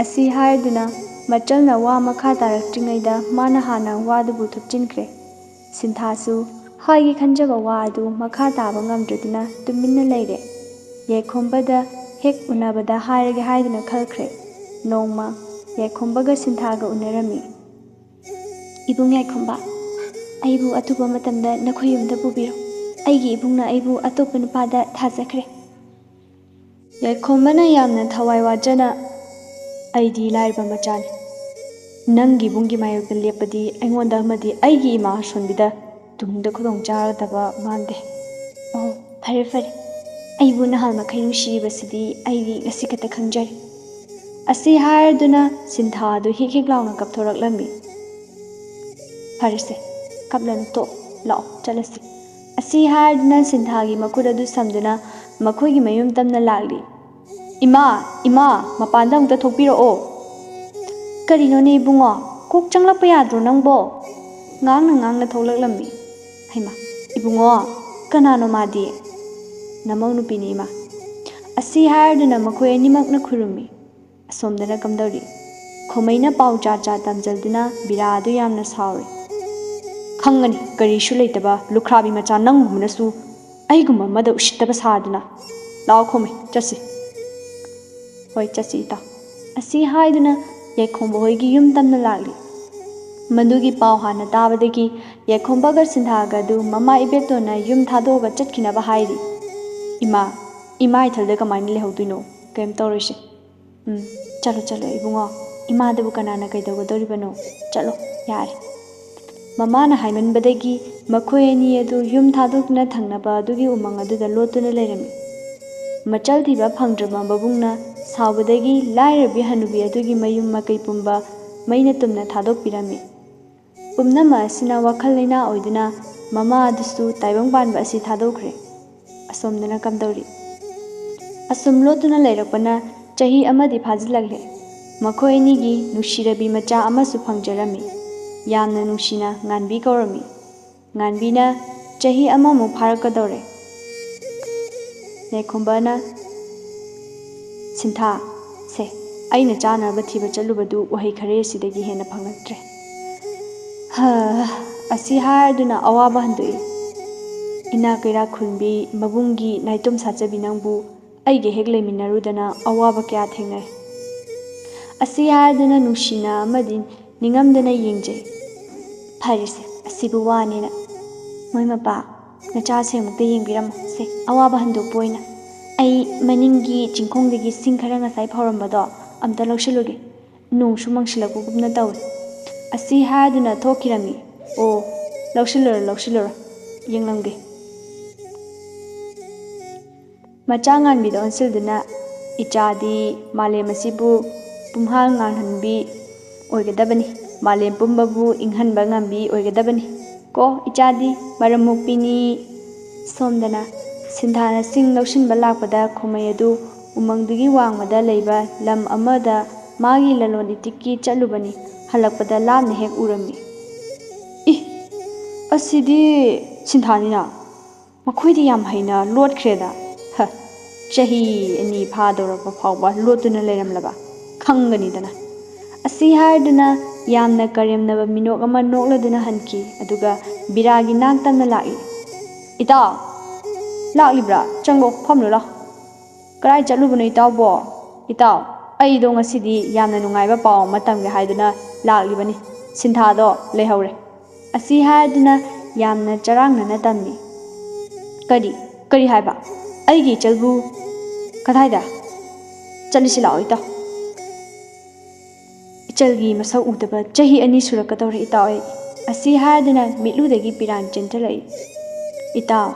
ꯑꯁꯤ ꯍꯥꯏꯔꯗꯨꯅ ꯃꯆꯜꯅ ꯋꯥ ꯃꯈꯥ ꯇꯥꯔꯛꯇ꯭ꯔꯤꯉꯩꯗ ꯃꯥꯅ ꯍꯥꯟꯅ ꯋꯥꯗꯨꯕꯨ ꯊꯨꯞꯆꯤꯟꯈ꯭ꯔꯦ꯫ ꯁꯤꯟꯊꯥꯁꯨ ꯍꯥꯏꯒꯦ ꯈꯟꯖꯕ ꯋꯥ ꯑꯗꯨ ꯃꯈꯥ ꯇꯥꯕ ꯉꯝꯗ꯭ꯔꯗꯨꯅ ꯇꯨꯃꯤꯟꯅ ꯂꯩꯔꯦ꯫ ꯌꯥꯏꯈꯣꯝꯕꯗ ꯍꯦꯛ ꯎꯅꯕꯗ ꯍꯥꯏꯔꯒꯦ ꯍꯥꯏꯗꯨꯅ ꯈꯜꯈ꯭ꯔꯦ꯫ ꯅꯣꯡꯃ ꯌꯥꯏꯈꯣꯝꯕꯒ ꯁꯤꯟꯊꯥꯒ ꯎꯅꯔꯝꯃꯤ꯫ "ꯏꯕꯨꯡ ꯌꯥꯏꯈꯣꯝꯕ, ꯑꯩꯕꯨ ꯑꯊꯨꯕ ꯃꯇꯝꯗ ꯅꯈꯣꯏ ꯌꯨꯝꯗ ꯄꯨꯕꯤꯔꯣ꯫ ꯑꯩꯒꯤ ꯏꯕꯨꯡꯅ ꯑꯩꯕꯨ ꯑꯇꯣꯞꯄ ꯅꯨꯄꯥꯗ ꯊꯥꯖꯈ꯭ꯔꯦ"꯫ ꯌꯥꯏꯈꯣꯝꯕꯅ ꯌꯥꯝꯅ ꯊꯋꯥꯏ ꯋꯥꯖꯅ, "ꯑꯩꯗꯤ ꯂꯥꯏꯔꯕ ꯃꯆꯥꯅꯤ꯫ ꯅꯪꯒꯤ ꯏꯕꯨꯡꯒꯤ ꯃꯥꯌꯣꯛꯇ ꯂꯦꯞꯄꯗꯤ ꯑꯩꯉꯣꯟꯗ ꯑꯃꯗꯤ ꯑꯩꯒꯤ ꯏꯃꯥ ꯑꯁꯣꯟꯕꯤꯗ ꯇꯨꯡꯗ ꯈꯨꯗꯣꯡ ꯆꯥꯒꯗꯕ ꯃꯥꯟꯗꯦ"꯫ "ꯑꯣ, ꯐꯔꯦ, ꯐꯔꯦ꯫ ꯑꯩꯕꯨ ꯅꯍꯥꯟ ꯃꯈꯩ ꯅꯨꯡꯁꯤꯔꯤꯕꯁꯤꯗꯤ ꯑꯩꯗꯤ ꯉꯁꯤ ꯈꯛꯇ ꯈꯪꯖꯔꯦ꯫ ꯑꯁꯤ ꯍꯥꯏꯔꯗꯨꯅ ꯁꯤꯟꯊꯥ ꯑꯗꯨ ꯍꯤꯛ ꯍꯤꯛ ꯂꯥꯎꯅ ꯀꯞꯊꯣꯔꯛꯂꯝꯃꯤ꯫ ꯐꯔꯦꯁꯦ, ꯀꯞꯂꯅꯨ, ꯇꯣꯛ, ꯂꯥꯛꯑꯣ ꯆꯠꯂꯁꯤ꯫ ꯑꯁꯤ ꯍꯥꯏꯔꯗꯨꯅ ꯁꯤꯟꯊꯥꯒꯤ ꯃꯈꯨꯠ ꯑꯗꯨ ꯁꯝꯗꯨꯅ ꯃꯈꯣꯏꯒꯤ ꯃꯌꯨꯝ ꯇꯝꯅ ꯂꯥꯛꯂꯤ꯫ "ꯏꯃꯥ, ꯏꯃꯥ, ꯃꯄꯥꯟꯗ ꯑꯃꯨꯛꯇ ꯊꯣꯛꯄꯤꯔꯛꯑꯣ꯫" "ꯀꯔꯤꯅꯣꯅꯦ ꯏꯕꯨꯡꯉꯣ, ꯀꯣꯛ ꯆꯪꯂꯛꯄ ꯌꯥꯗ꯭ꯔꯣ ꯅꯪꯕꯣ?" ꯉꯥꯡꯅ ꯉꯥꯡꯅ ꯊꯣꯛꯂꯛꯂꯝꯃꯤ꯫ "ꯍꯩꯃꯥ, ꯏꯕꯨꯡꯉꯣ, ꯀꯅꯥꯅꯣ ꯃꯥꯗꯤ?" "ꯅꯃꯧ ꯅꯨꯄꯤꯅꯤ ꯏꯃꯥ꯫" ꯑꯁꯤ ꯍꯥꯏꯔꯗꯨꯅ ꯃꯈꯣꯏ ꯑꯅꯤꯃꯛꯅ ꯈꯨꯔꯨꯝꯃꯤ꯫ ꯑꯁꯣꯝꯗꯅ ꯀꯝꯗꯧꯔꯤ? ꯈꯣꯃꯩꯅ ꯄꯥꯎ ꯖꯥꯠ ꯖꯥꯠ ꯇꯝꯖꯜꯗꯨꯅ ꯕꯤꯔꯥ ꯑꯗꯨ ꯌꯥꯝꯅ ꯁꯥꯎꯔꯤ꯫ "ꯈꯪꯒꯅꯤ, ꯀꯔꯤꯁꯨ ꯂꯩꯇꯕ ꯂꯨꯈ꯭ꯔꯥꯕꯤ ꯃꯆꯥ ꯅꯪꯒꯨꯝꯕꯅꯁꯨ ꯑꯩꯒꯨꯝꯕ ꯑꯃꯗ ꯎꯁꯤꯠꯇꯕ ꯁꯥꯗꯨꯅ꯫ ꯂꯥꯛꯑꯣ ꯈꯣꯃꯩ, ꯆꯠꯁꯤ꯫" "ꯍꯣꯏ, ꯆꯠꯁꯤ ꯏꯇꯥꯎ꯫" ꯑꯁꯤ ꯍꯥꯏꯗꯨꯅ ꯌꯥꯏꯈꯣꯝꯕ ꯍꯣꯏꯒꯤ ꯌꯨꯝ ꯇꯝꯅ ꯂꯥꯛꯂꯤ꯫ ꯃꯗꯨꯒꯤ ꯄꯥꯎ ꯍꯥꯟꯅ ꯇꯥꯕꯗꯒꯤ ꯌꯥꯏꯈꯣꯝꯕꯒ ꯁꯤꯟꯊꯥꯒ ꯑꯗꯨ ꯃꯃꯥ ꯏꯕꯦꯇꯣꯟꯅ ꯌꯨꯝ ꯊꯥꯗꯣꯛꯑꯒ ꯆꯠꯈꯤꯅꯕ ꯍꯥꯏꯔꯤ꯫ "ꯏꯃꯥ, ꯏꯃꯥ ꯏꯊꯜꯗ ꯀꯃꯥꯏꯅ ꯂꯩꯍꯧꯗꯣꯏꯅꯣ? ꯀꯩꯝ ꯇꯧꯔꯣꯏꯁꯦ꯫" "ꯎꯝ, ꯆꯠꯂꯣ, ꯆꯠꯂꯣ ꯏꯕꯨꯡꯉꯣ, ꯏꯃꯥꯗꯕꯨ ꯀꯅꯥꯅ ꯀꯩꯗꯧꯒꯗꯧꯔꯤꯕꯅꯣ? ꯆꯠꯂꯣ, ꯌꯥꯔꯦ꯫" ꯃꯃꯥꯅ ꯍꯥꯏꯃꯟꯕꯗꯒꯤ ꯃꯈꯣꯏ ꯑꯅꯤ ꯑꯗꯨ ꯌꯨꯝ ꯊꯥꯗꯣꯛꯇꯨꯅ ꯊꯪꯅꯕ ꯑꯗꯨꯒꯤ ꯎꯃꯪ ꯑꯗꯨꯗ ꯂꯣꯠꯇꯨꯅ ꯂꯩꯔꯝꯃꯤ꯫ ꯃꯆꯜ ꯊꯤꯕ ꯐꯪꯗ꯭ꯔꯕ ꯃꯕꯨꯡꯅ ꯁꯥꯎꯕꯗꯒꯤ ꯂꯥꯏꯔꯕꯤ ꯍꯅꯨꯕꯤ ꯑꯗꯨꯒꯤ ꯃꯌꯨꯝ ꯃꯀꯩ ꯄꯨꯝꯕ ꯃꯩꯅ ꯇꯨꯝꯅ ꯊꯥꯗꯣꯛꯄꯤꯔꯝꯃꯤ꯫ ꯄꯨꯝꯅꯃꯛ ꯑꯁꯤꯅ ꯋꯥꯈꯜ ꯂꯩꯅꯥ ꯑꯣꯏꯗꯨꯅ ꯃꯃꯥ ꯑꯗꯨꯁꯨ ꯇꯥꯏꯕꯪ ꯄꯥꯟꯕ ꯑꯁꯤ ꯊꯥꯗꯣꯛꯈ꯭ꯔꯦ꯫ ꯑꯁꯣꯝꯗꯅ ꯀꯝꯗꯧꯔꯤ? ꯑꯁꯨꯝ ꯂꯣꯠꯇꯨꯅ ꯂꯩꯔꯛꯄꯅ ꯆꯍꯤ ꯑꯃꯗꯤ ꯐꯥꯖꯤꯜꯂꯛꯂꯦ꯫ ꯃꯈꯣꯏ ꯑꯅꯤꯒꯤ ꯅꯨꯡꯁꯤꯔꯕꯤ ꯃꯆꯥ ꯑꯃꯁꯨ ꯐꯪꯖꯔꯝꯃꯤ꯫ ꯌꯥꯝꯅ ꯅꯨꯡꯁꯤꯅ ꯉꯥꯟꯕꯤ ꯀꯧꯔꯝꯃꯤ꯫ ꯉꯥꯟꯕꯤꯅ ꯆꯍꯤ ꯑꯃꯃꯨꯛ ꯐꯥꯔꯛꯀꯗꯧꯔꯦ꯫ ꯌꯥꯏꯈꯣꯝꯕꯅ, "ꯁꯤꯟꯊꯥ, ꯁꯦ, ꯑꯩꯅ ꯆꯥꯅꯕ ꯊꯤꯕ ꯆꯠꯂꯨꯕꯗꯨ ꯎꯍꯩ ꯈꯔꯦ ꯑꯁꯤꯗꯒꯤ ꯍꯦꯟꯅ ꯐꯪꯂꯛꯇ꯭ꯔꯦ꯫" ꯍ, ꯑꯁꯤ ꯍꯥꯏꯔꯗꯨꯅ ꯑꯋꯥꯕ ꯍꯟꯗꯣꯛꯏ꯫ ꯏꯅꯥꯛ ꯀꯩꯔꯥꯛ ꯈꯨꯟꯕꯤ ꯃꯕꯨꯡꯒꯤ ꯅꯥꯏꯇꯣꯝ ꯁꯥꯠꯆꯕꯤ ꯅꯪꯕꯨ ꯑꯩꯒ ꯍꯦꯛ ꯂꯩꯃꯤꯟꯅꯔꯨꯗꯅ ꯑꯋꯥꯕ ꯀꯌꯥ ꯊꯦꯡꯅꯔꯦ꯫ ꯑꯁꯤ ꯍꯥꯏꯗꯨꯅ ꯅꯨꯡꯁꯤꯅ ꯑꯃꯗꯤ ꯅꯤꯡꯉꯝꯗꯅ ꯌꯦꯡꯖꯩ꯫ ꯐꯔꯦꯁꯦ, ꯑꯁꯤꯕꯨ ꯋꯥꯅꯦꯅ꯫ ꯃꯣꯏ ꯃꯄꯥ, ꯅꯆꯥꯁꯦ ꯑꯃꯨꯛꯇ ꯌꯦꯡꯕꯤꯔꯝꯃꯣ꯫ ꯁꯦ, ꯑꯋꯥꯕ ꯍꯟꯗꯣꯛꯄ ꯑꯣꯏꯅ꯫ ꯑꯩ ꯃꯅꯤꯡꯒꯤ ꯆꯤꯡꯈꯣꯡꯗꯒꯤ ꯁꯤꯡ ꯈꯔ ꯉꯁꯥꯏ ꯐꯥꯎꯔꯝꯕꯗꯣ ꯑꯝꯇ ꯂꯧꯁꯤꯜꯂꯨꯒꯦ꯫ ꯅꯣꯡꯁꯨ ꯃꯪꯁꯤꯜꯂꯛꯄꯒꯨꯝꯅ ꯇꯧꯏ꯫ ꯑꯁꯤ ꯍꯥꯏꯗꯨꯅ ꯊꯣꯛꯈꯤꯔꯝꯃꯤ꯫ ꯑꯣ, ꯂꯧꯁꯤꯜꯂꯨꯔꯣ, ꯂꯧꯁꯤꯜꯂꯨꯔꯣ꯫ ꯌꯦꯡꯂꯝꯒꯦ꯫ ꯃꯆꯥ ꯉꯥꯟꯕꯤꯗ ꯑꯣꯟꯁꯤꯜꯗꯨꯅ, "ꯏꯆꯥꯗꯤ ꯃꯥꯂꯦꯝ ꯑꯁꯤꯕꯨ ꯄꯨꯝꯍꯥꯡ ꯉꯥꯟꯍꯟꯕꯤ ꯑꯣꯏꯒꯗꯕꯅꯤ, ꯃꯥꯂꯦꯝ ꯄꯨꯝꯕꯕꯨ ꯏꯪꯍꯟꯕ ꯉꯝꯕꯤ ꯑꯣꯏꯒꯗꯕꯅꯤ ꯀꯣ ꯏꯆꯥꯗꯤ, ꯃꯔꯝ ꯃꯣꯛꯄꯤꯅꯤ"꯫ ꯁꯣꯝꯗꯅ ꯁꯤꯟꯊꯥꯅ ꯁꯤꯡ ꯂꯧꯁꯤꯟꯕ ꯂꯥꯛꯄꯗ ꯈꯣꯃꯩ ꯑꯗꯨ ꯎꯃꯪꯗꯨꯒꯤ ꯋꯥꯡꯃꯗ ꯂꯩꯕ ꯂꯝ ꯑꯃꯗ ꯃꯥꯒꯤ ꯂꯂꯣꯟ ꯏꯇꯤꯛꯀꯤ ꯆꯠꯂꯨꯕꯅꯤ, ꯍꯜꯂꯛꯄꯗ ꯂꯥꯞꯅ ꯍꯦꯛ ꯎꯔꯝꯃꯤ꯫ "ꯏ! ꯑꯁꯤꯗꯤ ꯁꯤꯟꯊꯥꯅꯤꯅ꯫ ꯃꯈꯣꯏꯗꯤ ꯌꯥꯝ ꯍꯩꯅ ꯂꯣꯠꯈ꯭ꯔꯦꯗ꯫ ꯍ, ꯆꯍꯤ ꯑꯅꯤ ꯐꯥꯗꯧꯔꯕ ꯐꯥꯎꯕ ꯂꯣꯠꯇꯨꯅ ꯂꯩꯔꯝꯂꯕ? ꯈꯪꯒꯅꯤꯗꯅ"꯫ ꯑꯁꯤ ꯍꯥꯏꯗꯨꯅ ꯌꯥꯝꯅ ꯀꯔꯦꯝꯅꯕ ꯃꯤꯅꯣꯛ ꯑꯃ ꯅꯣꯛꯂꯗꯨꯅ ꯍꯟꯈꯤ꯫ ꯑꯗꯨꯒ ꯕꯤꯔꯥꯒꯤ ꯅꯥꯛ ꯇꯝꯅ ꯂꯥꯛꯏ꯫ "ꯏꯇꯥꯎ! ꯂꯥꯛꯂꯤꯕ꯭ꯔꯥ? ꯆꯪꯂꯣ, ꯐꯝꯂꯨ ꯂꯥꯎ"꯫ "ꯀꯗꯥꯏ ꯆꯠꯂꯨꯕꯅꯣ ꯏꯇꯥꯎꯕꯣ?" "ꯏꯇꯥꯎ, ꯑꯩꯗꯣ ꯉꯁꯤꯗꯤ ꯌꯥꯝꯅ ꯅꯨꯡꯉꯥꯏꯕ ꯄꯥꯎ ꯑꯃ ꯇꯝꯒꯦ ꯍꯥꯏꯗꯨꯅ ꯂꯥꯛꯂꯤꯕꯅꯤ꯫ ꯁꯤꯟꯊꯥꯗꯣ ꯂꯩꯍꯧꯔꯦ"꯫ ꯑꯁꯤ ꯍꯥꯏꯗꯨꯅ ꯌꯥꯝꯅ ꯆꯔꯥꯡꯅꯅ ꯇꯝꯃꯤ꯫ "ꯀꯔꯤ? ꯀꯔꯤ ꯍꯥꯏꯕ? ꯑꯩꯒꯤ ꯏꯆꯜꯕꯨ ꯀꯗꯥꯏꯗ? ꯆꯠꯂꯁꯤ ꯂꯥꯛꯑꯣ ꯏꯇꯥꯎ꯫ ꯏꯆꯜꯒꯤ ꯃꯁꯛ ꯎꯗꯕ ꯆꯍꯤ ꯑꯅꯤ ꯁꯨꯔꯛꯀꯗꯧꯔꯦ ꯏꯇꯥꯎ ꯑꯩ"꯫ ꯑꯁꯤ ꯍꯥꯏꯗꯨꯅ ꯃꯤꯠꯂꯨꯗꯒꯤ ꯄꯤꯔꯥꯡ ꯆꯦꯟꯊꯔꯛꯏ꯫ "ꯏꯇꯥꯎ,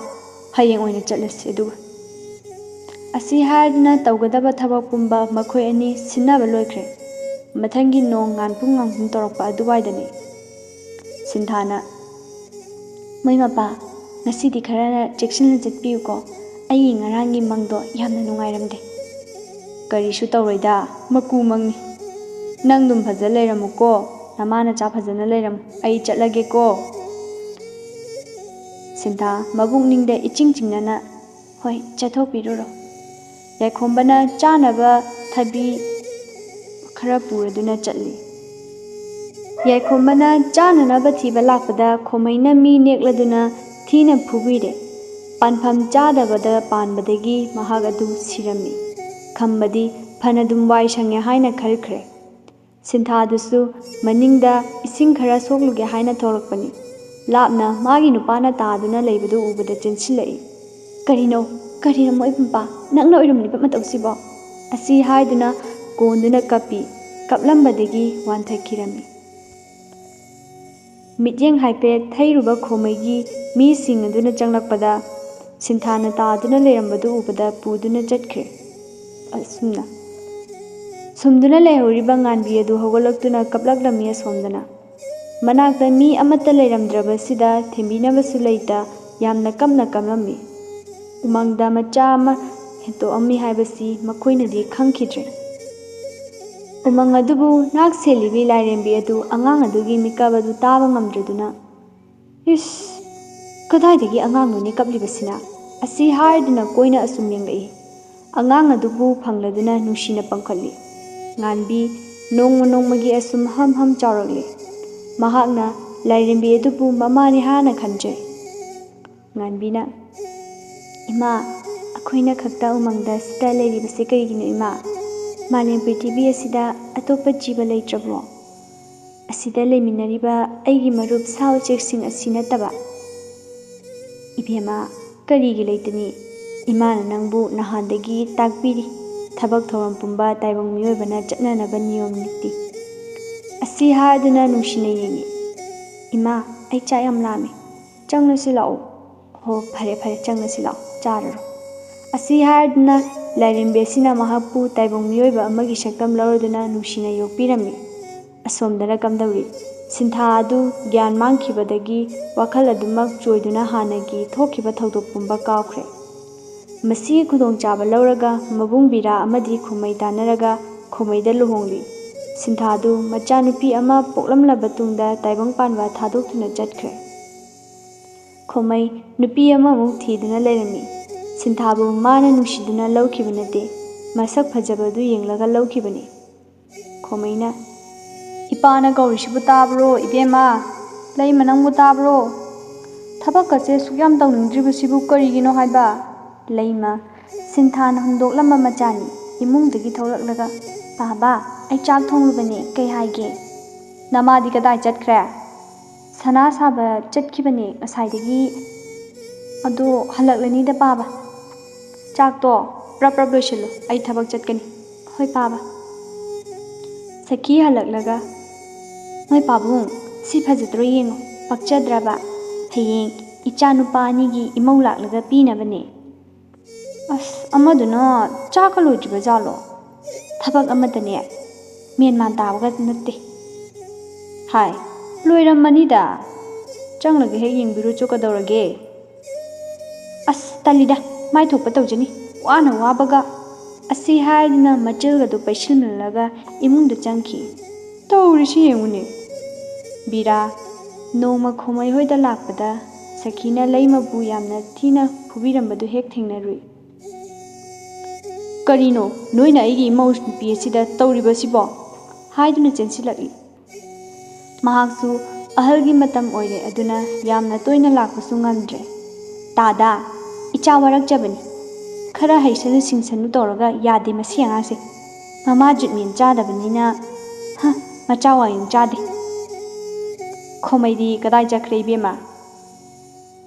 ꯍꯌꯦꯡ ꯑꯣꯏꯅ ꯆꯠꯂꯁꯤ ꯑꯗꯨꯒ"꯫ ꯑꯁꯤ ꯍꯥꯏꯗꯨꯅ ꯇꯧꯒꯗꯕ ꯊꯕꯛ ꯄꯨꯝꯕ ꯃꯈꯣꯏ ꯑꯅꯤ ꯁꯤꯟꯅꯕ ꯂꯣꯏꯈ꯭ꯔꯦ꯫ ꯃꯊꯪꯒꯤ ꯅꯣꯡ ꯉꯥꯟꯄꯨꯡ ꯉꯥꯟꯄꯨꯡ ꯇꯧꯔꯛꯄ ꯑꯗꯨꯋꯥꯏꯗꯅꯤ꯫ ꯁꯤꯟꯊꯥꯅ, "ꯃꯣꯏ ꯃꯄꯥ, ꯉꯁꯤꯗꯤ ꯈꯔ ꯆꯦꯛꯁꯤꯟꯅ ꯆꯠꯄꯤꯌꯨꯀꯣ꯫ ꯑꯩꯒꯤ ꯉꯔꯥꯡꯒꯤ ꯃꯪꯗꯣ ꯌꯥꯝꯅ ꯅꯨꯡꯉꯥꯏꯔꯝꯗꯦ"꯫ "ꯀꯔꯤꯁꯨ ꯇꯧꯔꯣꯏꯗ, ꯃꯀꯨ ꯃꯪꯅꯤ꯫ ꯅꯪ ꯑꯗꯨꯝ ꯐꯖ ꯂꯩꯔꯝꯃꯨꯀꯣ, ꯅꯃꯥ ꯅꯆꯥ ꯐꯖꯅ ꯂꯩꯔꯝꯃꯨ, ꯑꯩ ꯆꯠꯂꯒꯦꯀꯣ"꯫ ꯁꯤꯟꯊꯥ ꯃꯕꯨꯛꯅꯤꯡꯗ ꯏꯆꯤꯡ ꯆꯤꯡꯅꯅ, "ꯍꯣꯏ, ꯆꯠꯊꯣꯛꯄꯤꯔꯨꯔꯣ"꯫ ꯌꯥꯏꯈꯣꯝꯕꯅ ꯆꯥꯅꯕ ꯊꯕꯤ ꯈꯔ ꯄꯨꯔꯗꯨꯅ ꯆꯠꯂꯤ꯫ ꯌꯥꯏꯈꯣꯝꯕꯅ ꯆꯥꯅꯅꯕ ꯊꯤꯕ ꯂꯥꯛꯄꯗ ꯈꯣꯃꯩꯅ ꯃꯤ ꯅꯦꯛꯂꯗꯨꯅ ꯊꯤꯅ ꯐꯨꯕꯤꯔꯦ꯫ ꯄꯥꯟꯐꯝ ꯆꯥꯗꯕꯗ ꯄꯥꯟꯕꯗꯒꯤ ꯃꯍꯥꯛ ꯑꯗꯨ ꯁꯤꯔꯝꯃꯤ꯫ ꯈꯝꯕꯗꯤ ꯐꯅꯗꯨꯝ ꯋꯥꯏ ꯁꯪꯉꯦ ꯍꯥꯏꯅ ꯈꯜꯈ꯭ꯔꯦ꯫ ꯁꯤꯟꯊꯥꯗꯨꯁꯨ ꯃꯅꯤꯡꯗ ꯏꯁꯤꯡ ꯈꯔ ꯁꯣꯛꯂꯨꯒꯦ ꯍꯥꯏꯅ ꯊꯣꯛꯂꯛꯄꯅꯤ꯫ ꯂꯥꯞꯅ ꯃꯥꯒꯤ ꯅꯨꯄꯥꯅ ꯇꯥꯗꯨꯅ ꯂꯩꯕꯗꯨ ꯎꯕꯗ ꯆꯦꯟꯁꯤꯜꯂꯛꯏ꯫ "ꯀꯔꯤꯅꯣ, ꯀꯔꯤꯅꯣ ꯃꯣꯏ ꯄꯨꯝꯄꯥ, ꯅꯪꯅ ꯑꯣꯏꯔꯝꯂꯤꯕ ꯃꯇꯧꯁꯤꯕꯣ?" ꯑꯁꯤ ꯍꯥꯏꯗꯨꯅ ꯀꯣꯟꯗꯨꯅ ꯀꯞꯄꯤ꯫ ꯀꯞꯂꯝꯕꯗꯒꯤ ꯋꯥꯟꯊꯈꯤꯔꯝꯃꯤ꯫ ꯃꯤꯠꯌꯦꯡ ꯍꯥꯏꯐꯦꯠ ꯊꯩꯔꯨꯕ ꯈꯣꯃꯩꯒꯤ ꯃꯤꯁꯤꯡ ꯑꯗꯨꯅ ꯆꯪꯂꯛꯄꯗ, ꯁꯤꯟꯊꯥꯅ ꯇꯥꯗꯨꯅ ꯂꯩꯔꯝꯕꯗꯨ ꯎꯕꯗ ꯄꯨꯗꯨꯅ ꯆꯠꯈ꯭ꯔꯦ꯫ ꯑꯁꯨꯝꯅ ꯁꯨꯝꯗꯨꯅ ꯂꯩꯍꯧꯔꯤꯕ ꯉꯥꯟꯕꯤ ꯑꯗꯨ ꯍꯧꯒꯠꯂꯛꯇꯨꯅ ꯀꯞꯂꯛꯂꯝꯃꯤ ꯑꯁꯣꯝꯗꯅ꯫ ꯃꯅꯥꯛꯇ ꯃꯤ ꯑꯃꯠꯇ ꯂꯩꯔꯝꯗ꯭ꯔꯕꯁꯤꯗ ꯊꯦꯝꯕꯤꯅꯕꯁꯨ ꯂꯩꯇ ꯌꯥꯝꯅ ꯀꯞꯅ ꯀꯞꯂꯝꯃꯤ꯫ ꯎꯃꯪꯗ ꯃꯆꯥ ꯑꯃ ꯍꯦꯟꯇꯣꯛꯑꯝꯃꯤ ꯍꯥꯏꯕꯁꯤ ꯃꯈꯣꯏꯅꯗꯤ ꯈꯪꯈꯤꯗ꯭ꯔꯦ꯫ ꯎꯃꯪ ꯑꯗꯨꯕꯨ ꯅꯥꯛ ꯁꯦꯜꯂꯤꯕꯤ ꯂꯥꯏꯔꯦꯝꯕꯤ ꯑꯗꯨ ꯑꯉꯥꯡ ꯑꯗꯨꯒꯤ ꯃꯤꯀꯞ ꯑꯗꯨ ꯇꯥꯕ ꯉꯝꯗ꯭ꯔꯗꯨꯅ, "ꯏꯁ, ꯀꯗꯥꯏꯗꯒꯤ ꯑꯉꯥꯡꯅꯣꯅꯦ ꯀꯞꯂꯤꯕꯁꯤꯅ?" ꯑꯁꯤ ꯍꯥꯏꯗꯨꯅ ꯀꯣꯏꯅ ꯑꯁꯨꯝ ꯌꯦꯡꯂꯛꯏ꯫ ꯑꯉꯥꯡ ꯑꯗꯨꯕꯨ ꯐꯪꯂꯗꯨꯅ ꯅꯨꯡꯁꯤꯅ ꯄꯪꯈꯠꯂꯤ꯫ ꯉꯥꯟꯕꯤ ꯅꯣꯡꯃ ꯅꯣꯡꯃꯒꯤ ꯑꯁꯨꯝ ꯍꯝ ꯍꯝ ꯆꯥꯎꯔꯛꯂꯤ꯫ ꯃꯍꯥꯛꯅ ꯂꯥꯏꯔꯦꯝꯕꯤ ꯑꯗꯨꯕꯨ ꯃꯃꯥꯅꯤ ꯍꯥꯏꯅ ꯈꯟꯖꯩ꯫ ꯉꯥꯟꯕꯤꯅ, "ꯏꯃꯥ, ꯑꯩꯈꯣꯏꯅ ꯈꯛꯇ ꯎꯃꯪꯗ ꯁꯤꯗ ꯂꯩꯔꯤꯕꯁꯤ ꯀꯔꯤꯒꯤꯅꯣ ꯏꯃꯥ? ꯃꯥꯂꯦꯝ ꯄ꯭ꯔꯤꯊꯤꯕꯤ ꯑꯁꯤꯗ ꯑꯇꯣꯞꯄ ꯖꯤꯕ ꯂꯩꯇ꯭ꯔꯕꯣ? ꯑꯁꯤꯗ ꯂꯩꯃꯤꯟꯅꯔꯤꯕ ꯑꯩꯒꯤ ꯃꯔꯨꯞ ꯁꯥ ꯎꯆꯦꯛꯁꯤꯡ ꯑꯁꯤ ꯅꯠꯇꯕ?" "ꯏꯕꯦꯝꯃ, ꯀꯔꯤꯒꯤ ꯂꯩꯇꯅꯤ? ꯏꯃꯥꯅ ꯅꯪꯕꯨ ꯅꯍꯥꯟꯗꯒꯤ ꯇꯥꯛꯄꯤꯔꯤ, ꯊꯕꯛ ꯊꯧꯔꯝ ꯄꯨꯝꯕ ꯇꯥꯏꯕꯪ ꯃꯤꯑꯣꯏꯕꯅ ꯆꯠꯅꯅꯕ ꯅꯤꯌꯣꯝ ꯅꯤꯇꯤ꯫" ꯑꯁꯤ ꯍꯥꯏꯗꯨꯅ ꯅꯨꯡꯁꯤꯅ ꯌꯦꯡꯉꯤ꯫ "ꯏꯃꯥ, ꯑꯩ ꯆꯥꯛ ꯌꯥꯝ ꯂꯥꯝꯃꯤ, ꯆꯪꯂꯁꯤ ꯂꯥꯛꯑꯣ꯫" "ꯍꯣ, ꯐꯔꯦ ꯐꯔꯦ, ꯆꯪꯂꯁꯤ ꯂꯥꯛꯑꯣ, ꯆꯥꯔꯔꯣ꯫" ꯑꯁꯤ ꯍꯥꯏꯗꯨꯅ ꯂꯥꯏꯔꯦꯝꯕꯤ ꯑꯁꯤꯅ ꯃꯍꯥꯛꯄꯨ ꯇꯥꯏꯕꯪ ꯃꯤꯑꯣꯏꯕ ꯑꯃꯒꯤ ꯁꯛꯇꯝ ꯂꯧꯔꯗꯨꯅ ꯅꯨꯡꯁꯤꯅ ꯌꯣꯛꯄꯤꯔꯝꯃꯤ꯫ ꯑꯁꯣꯝꯗꯅ ꯀꯝꯗꯧꯔꯤ? ꯁꯤꯟꯊꯥ ꯑꯗꯨ ꯒ꯭ꯌꯥꯟ ꯃꯥꯡꯈꯤꯕꯗꯒꯤ ꯋꯥꯈꯜ ꯑꯗꯨꯃꯛ ꯆꯣꯏꯗꯨꯅ ꯍꯥꯟꯅꯒꯤ ꯊꯣꯛꯈꯤꯕ ꯊꯧꯗꯣꯛ ꯄꯨꯝꯕ ꯀꯥꯎꯈ꯭ꯔꯦ꯫ ꯃꯁꯤꯒꯤ ꯈꯨꯗꯣꯡꯆꯥꯕ ꯂꯧꯔꯒ ꯃꯕꯨꯡ ꯕꯤꯔꯥ ꯑꯃꯗꯤ ꯈꯣꯃꯩ ꯇꯥꯟꯅꯔꯒ ꯈꯣꯃꯩꯗ ꯂꯨꯍꯣꯡꯂꯤ꯫ ꯁꯤꯟꯊꯥꯗꯨ ꯃꯆꯥꯅꯨꯄꯤ ꯑꯃ ꯄꯣꯛꯂꯝꯂꯕ ꯇꯨꯡꯗ ꯇꯥꯏꯕꯪ ꯄꯥꯟꯕ ꯊꯥꯗꯣꯛꯇꯨꯅ ꯆꯠꯈ꯭ꯔꯦ꯫ ꯈꯣꯃꯩ ꯅꯨꯄꯤ ꯑꯃꯃꯨꯛ ꯊꯤꯗꯨꯅ ꯂꯩꯔꯝꯃꯤ꯫ ꯁꯤꯟꯊꯥꯕꯨ ꯃꯥꯅ ꯅꯨꯡꯁꯤꯗꯨꯅ ꯂꯧꯈꯤꯕ ꯅꯠꯇꯦ, ꯃꯁꯛ ꯐꯖꯕꯗꯨ ꯌꯦꯡꯂꯒ ꯂꯧꯈꯤꯕꯅꯤ꯫ ꯈꯣꯃꯩꯅ, "ꯏꯄꯥꯅ ꯀꯧꯔꯤꯁꯤꯕꯨ ꯇꯥꯕ꯭ꯔꯣ ꯏꯕꯦꯝꯃ? ꯂꯩꯃ, ꯅꯪꯕꯨ ꯇꯥꯕ꯭ꯔꯣ? ꯊꯕꯛꯀꯁꯦ ꯁꯨꯛ ꯌꯥꯝ ꯇꯧꯅꯤꯡꯗ꯭ꯔꯤꯕꯁꯤꯕꯨ ꯀꯔꯤꯒꯤꯅꯣ ꯍꯥꯏꯕ?" ꯂꯩꯃ, ꯁꯤꯟꯊꯥꯅ ꯍꯨꯟꯗꯣꯛꯂꯝꯕ ꯃꯆꯥꯅꯤ, ꯏꯃꯨꯡꯗꯒꯤ ꯊꯣꯛꯂꯛꯂꯒ, "ꯕꯥꯕꯥ, ꯑꯩ ꯆꯥꯛ ꯊꯣꯡꯂꯨꯕꯅꯦ, ꯀꯩ ꯍꯥꯏꯒꯦ?" "ꯅꯃꯥꯗꯤ ꯀꯗꯥꯏ ꯆꯠꯈ꯭ꯔꯦ?" "ꯁꯅꯥ ꯁꯥꯕ ꯆꯠꯈꯤꯕꯅꯦ ꯉꯁꯥꯏꯗꯒꯤ, ꯑꯗꯣ ꯍꯜꯂꯛꯂꯅꯤꯗ ꯄꯥꯕ꯫ ꯆꯥꯛꯇꯣ ꯄ꯭ꯔꯞ ꯄ꯭ꯔꯞ ꯂꯣꯏꯁꯤꯜꯂꯨ, ꯑꯩ ꯊꯕꯛ ꯆꯠꯀꯅꯤ꯫" "ꯍꯣꯏ ꯄꯥꯕ꯫" ꯁꯈꯤ ꯍꯜꯂꯛꯂꯒ, "ꯅꯣꯏ ꯄꯥꯕꯨꯡ, ꯁꯤ ꯐꯖꯗ꯭ꯔꯣ ꯌꯦꯡꯉꯣ, ꯄꯛꯆꯗ꯭ꯔꯕ? ꯍꯌꯦꯡ "ꯏꯆꯥ ꯅꯨꯄꯥ ꯑꯅꯤꯒꯤ ꯏꯃꯧ ꯂꯥꯛꯂꯒ ꯄꯤꯅꯕꯅꯦ꯫ ꯑꯁ, ꯑꯃꯗꯨꯅ ꯆꯥꯛꯀ ꯂꯣꯏꯗ꯭ꯔꯤꯕ ꯖꯥꯠꯂꯣ? ꯊꯕꯛ ꯑꯃꯇꯅꯦ ꯃꯦꯟ ꯃꯥꯟ ꯇꯥꯕꯒ ꯅꯠꯇꯦ꯫ ꯍꯥꯏ, ꯂꯣꯏꯔꯝꯃꯅꯤꯗ꯫ ꯆꯪꯂꯒ ꯍꯦꯛ ꯌꯦꯡꯕꯤꯔꯨꯆꯣ, ꯀꯗꯧꯔꯒꯦ?" "ꯑꯁ, ꯇꯜꯂꯤꯗ, ꯃꯥꯏ ꯊꯣꯛꯄ ꯇꯧꯖꯅꯤ, ꯋꯥꯅ ꯋꯥꯕꯒ"꯫ ꯑꯁꯤ ꯍꯥꯏꯗꯨꯅ ꯃꯆꯤꯜꯒꯗꯨ ꯄꯩꯁꯤꯜꯂꯒ ꯏꯃꯨꯡꯗ ꯆꯪꯈꯤ꯫ ꯇꯧꯔꯤꯁꯤ ꯌꯦꯡꯉꯨꯅꯦ꯫ ꯕꯤꯔꯥ, ꯅꯣꯡꯃ ꯈꯣꯃꯩ ꯍꯣꯏꯗ ꯂꯥꯛꯄꯗ ꯁꯈꯤꯅ ꯂꯩꯃꯕꯨ ꯌꯥꯝꯅ ꯊꯤꯅ ꯐꯨꯕꯤꯔꯝꯕꯗꯨ ꯍꯦꯛ ꯊꯦꯡꯅꯔꯨꯏ꯫ "ꯀꯔꯤꯅꯣ ꯅꯣꯏꯅ ꯑꯩꯒꯤ ꯏꯃꯧ ꯅꯨꯄꯤ ꯑꯁꯤꯗ ꯇꯧꯔꯤꯕꯁꯤꯕꯣ?" ꯍꯥꯏꯗꯨꯅ ꯆꯦꯟꯁꯤꯜꯂꯛꯏ꯫ ꯃꯍꯥꯛꯁꯨ ꯑꯍꯜꯒꯤ ꯃꯇꯝ ꯑꯣꯏꯔꯦ, ꯑꯗꯨꯅ ꯌꯥꯝꯅ ꯇꯣꯏꯅ ꯂꯥꯛꯄꯁꯨ ꯉꯝꯗ꯭ꯔꯦ꯫ "ꯇꯥꯗꯥ, ꯏꯆꯥ ꯋꯥꯔꯛꯆꯕꯅꯤ꯫ ꯈꯔ ꯍꯩꯁꯅꯨ ꯁꯤꯡꯁꯅꯨ ꯇꯧꯔꯒ ꯌꯥꯗꯦ ꯃꯁꯤ ꯑꯉꯥꯡꯁꯦ꯫ ꯃꯃꯥ ꯖꯨꯠꯃꯦꯟ ꯆꯥꯗꯕꯅꯤꯅ, ꯍ, ꯃꯆꯥ ꯋꯥꯌꯨꯡ ꯆꯥꯗꯦ꯫ ꯈꯣꯃꯩꯗꯤ ꯀꯗꯥꯏ ꯆꯠꯈ꯭ꯔꯦ ꯏꯕꯦꯝꯃ?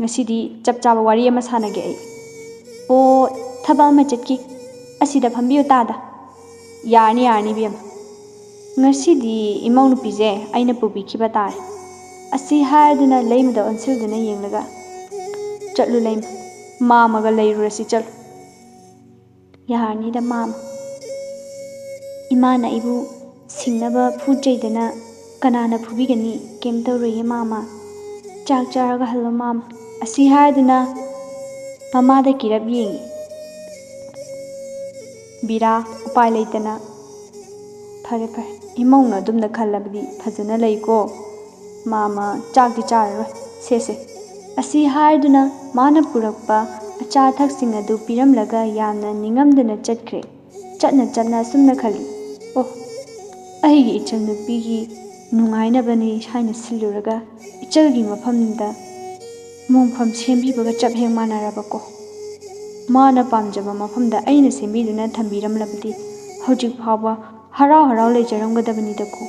ꯉꯁꯤꯗꯤ ꯆꯞ ꯆꯥꯕ ꯋꯥꯔꯤ ꯑꯃ ꯁꯥꯟꯅꯒꯦ ꯑꯩ"꯫ "ꯑꯣ, ꯊꯕꯛ ꯑꯃ ꯆꯠꯈꯤ꯫ ꯑꯁꯤꯗ ꯐꯝꯕꯤꯌꯨ ꯇꯥꯗ"꯫ "ꯌꯥꯔꯅꯤ, ꯌꯥꯔꯅꯤ ꯏꯕꯦꯝꯃ꯫ ꯉꯁꯤꯗꯤ ꯏꯃꯧ ꯅꯨꯄꯤꯁꯦ ꯑꯩꯅ ꯄꯨꯕꯤꯈꯤꯕ ꯇꯥꯔꯦ"꯫ ꯑꯁꯤ ꯍꯥꯏꯗꯨꯅ ꯂꯩꯃꯗ ꯑꯣꯟꯁꯤꯜꯗꯨꯅ ꯌꯦꯡꯂꯒ, "ꯆꯠꯂꯨ ꯂꯩꯃ, ꯃꯥꯝꯃꯒ ꯂꯩꯔꯨꯔꯁꯤ, ꯆꯠꯂꯨ"꯫ "ꯌꯥꯔꯅꯤꯗ ꯃꯥꯝꯃ꯫ ꯏꯃꯥꯅ ꯑꯩꯕꯨ ꯁꯤꯡꯅꯕ ꯐꯨ ꯆꯩꯗꯅ ꯀꯅꯥꯅ ꯐꯨꯕꯤꯒꯅꯤ? ꯀꯩꯝ ꯇꯧꯔꯣꯏꯌꯦ ꯃꯥꯝꯃ꯫ ꯆꯥꯛ ꯆꯥꯔꯒ ꯍꯜꯂꯣ ꯃꯥꯝꯃ"꯫ ꯑꯁꯤ ꯍꯥꯏꯗꯨꯅ ꯃꯃꯥꯗ ꯀꯤꯔꯞ ꯌꯦꯡꯉꯤ꯫ ꯕꯤꯔꯥ ꯎꯄꯥꯏ ꯂꯩꯇꯅ, "ꯐꯔꯦ ꯐꯔꯦ, ꯏꯃꯧꯅ ꯑꯗꯨꯝꯅ ꯈꯜꯂꯕꯗꯤ ꯐꯖꯅ ꯂꯩꯀꯣ꯫ ꯃꯥꯝꯃ ꯆꯥꯛꯇꯤ ꯆꯥꯔꯔꯣꯏ꯫ ꯁꯦ ꯁꯦ"꯫ ꯑꯁꯤ ꯍꯥꯏꯗꯨꯅ ꯃꯥꯅ ꯄꯨꯔꯛꯄ ꯑꯆꯥ ꯑꯊꯛꯁꯤꯡ ꯑꯗꯨ ꯄꯤꯔꯝꯂꯒ ꯌꯥꯝꯅ ꯅꯤꯡꯉꯝꯗꯅ ꯆꯠꯈ꯭ꯔꯦ꯫ ꯆꯠꯅ ꯆꯠꯅ ꯑꯁꯨꯝꯅ ꯈꯜꯂꯤ, "ꯑꯣ, ꯑꯩꯒꯤ ꯏꯆꯟꯅꯨꯄꯤꯒꯤ ꯅꯨꯡꯉꯥꯏꯅꯕꯅꯤ ꯍꯥꯏꯅ ꯁꯤꯜꯂꯨꯔꯒ ꯏꯆꯜꯒꯤ ꯃꯐꯝꯗ ꯃꯣꯡꯐꯝ ꯁꯦꯝꯕꯤꯕꯒ ꯆꯞ ꯍꯦꯛ ꯃꯥꯟꯅꯔꯕꯀꯣ꯫ ꯃꯥꯅ ꯄꯥꯝꯖꯕ ꯃꯐꯝꯗ ꯑꯩꯅ ꯁꯦꯝꯕꯤꯗꯨꯅ ꯊꯝꯕꯤꯔꯝꯂꯕꯗꯤ ꯍꯧꯖꯤꯛ ꯐꯥꯎꯕ ꯍꯔꯥꯎ ꯍꯔꯥꯎ ꯂꯩꯖꯔꯝꯒꯗꯕꯅꯤꯗꯀꯣ"꯫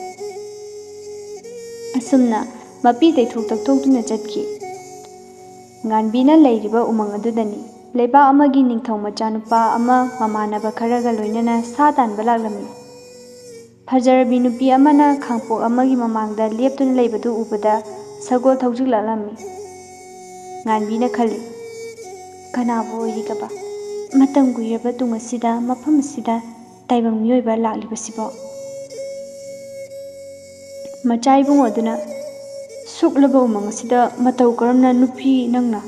ꯑꯁꯨꯝꯅ ꯃꯄꯤ ꯇꯩꯊꯣꯛ ꯇꯛꯊꯣꯛꯇꯨꯅ ꯆꯠꯈꯤ꯫ ꯉꯥꯟꯕꯤꯅ ꯂꯩꯔꯤꯕ ꯎꯃꯪ ꯑꯗꯨꯗꯅꯤ ꯂꯩꯕꯥꯛ ꯑꯃꯒꯤ ꯅꯤꯡꯊꯧ ꯃꯆꯥꯅꯨꯄꯥ ꯑꯃ ꯃꯃꯥꯟꯅꯕ ꯈꯔꯒ ꯂꯣꯏꯅꯅ ꯁꯥ ꯇꯥꯟꯕ ꯂꯥꯛꯂꯝꯃꯤ꯫ ꯐꯖꯔꯕꯤ ꯅꯨꯄꯤ ꯑꯃꯅ ꯈꯥꯡꯄꯣꯛ ꯑꯃꯒꯤ ꯃꯃꯥꯡꯗ ꯂꯦꯞꯇꯨꯅ ꯂꯩꯕꯗꯨ ꯎꯕꯗ ꯁꯒꯣꯜ ꯊꯧꯖꯤꯜꯂꯛꯂꯝꯃꯤ꯫ ꯉꯥꯟꯕꯤꯅ ꯈꯜꯂꯤ, "ꯀꯅꯥꯕꯨ ꯑꯣꯏꯔꯤꯒꯕ ꯃꯇꯝ ꯀꯨꯏꯔꯕ ꯇꯨꯡ ꯑꯁꯤꯗ ꯃꯐꯝ ꯑꯁꯤꯗ ꯇꯥꯏꯕꯪ ꯃꯤꯑꯣꯏꯕ ꯂꯥꯛꯂꯤꯕꯁꯤꯕꯣ?" ꯃꯆꯥ ꯏꯕꯨꯡꯉꯣ ꯑꯗꯨꯅ, "ꯁꯨꯛꯂꯕ ꯎꯃꯪ ꯑꯁꯤꯗ ꯃꯇꯧ ꯀꯔꯝꯅ ꯅꯨꯄꯤ ꯅꯪꯅ?"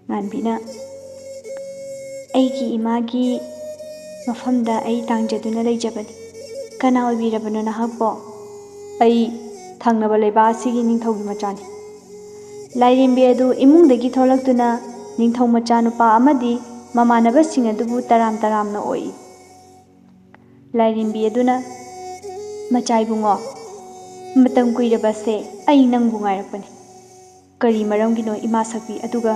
ꯉꯥꯟꯕꯤꯅ, "ꯑꯩꯒꯤ ꯏꯃꯥꯒꯤ ꯃꯐꯝꯗ ꯑꯩ ꯇꯥꯡꯖꯗꯨꯅ ꯂꯩꯖꯕꯅꯤ꯫ ꯀꯅꯥ ꯑꯣꯏꯕꯤꯔꯕꯅꯣ ꯅꯍꯥꯛꯄꯣ?" "ꯑꯩ ꯊꯪꯅꯕ ꯂꯩꯕꯥꯛ ꯑꯁꯤꯒꯤ ꯅꯤꯡꯊꯧꯒꯤ ꯃꯆꯥꯅꯤ꯫" ꯂꯥꯏꯔꯦꯝꯕꯤ ꯑꯗꯨ ꯏꯃꯨꯡꯗꯒꯤ ꯊꯣꯛꯂꯛꯇꯨꯅ ꯅꯤꯡꯊꯧ ꯃꯆꯥꯅꯨꯄꯥ ꯑꯃꯗꯤ ꯃꯃꯥꯟꯅꯕꯁꯤꯡ ꯑꯗꯨꯕꯨ ꯇꯔꯥꯝ ꯇꯔꯥꯝꯅ ꯑꯣꯛꯏ꯫ ꯂꯥꯏꯔꯦꯝꯕꯤ ꯑꯗꯨꯅ, "ꯃꯆꯥ ꯏꯕꯨꯡꯉꯣ, ꯃꯇꯝ ꯀꯨꯏꯔꯕꯁꯦ ꯑꯩ ꯅꯪꯕꯨ ꯉꯥꯏꯔꯛꯄꯅꯤ꯫ ꯀꯔꯤ ꯃꯔꯝꯒꯤꯅꯣ ꯏꯃꯥ ꯁꯛꯄꯤ, ꯑꯗꯨꯒ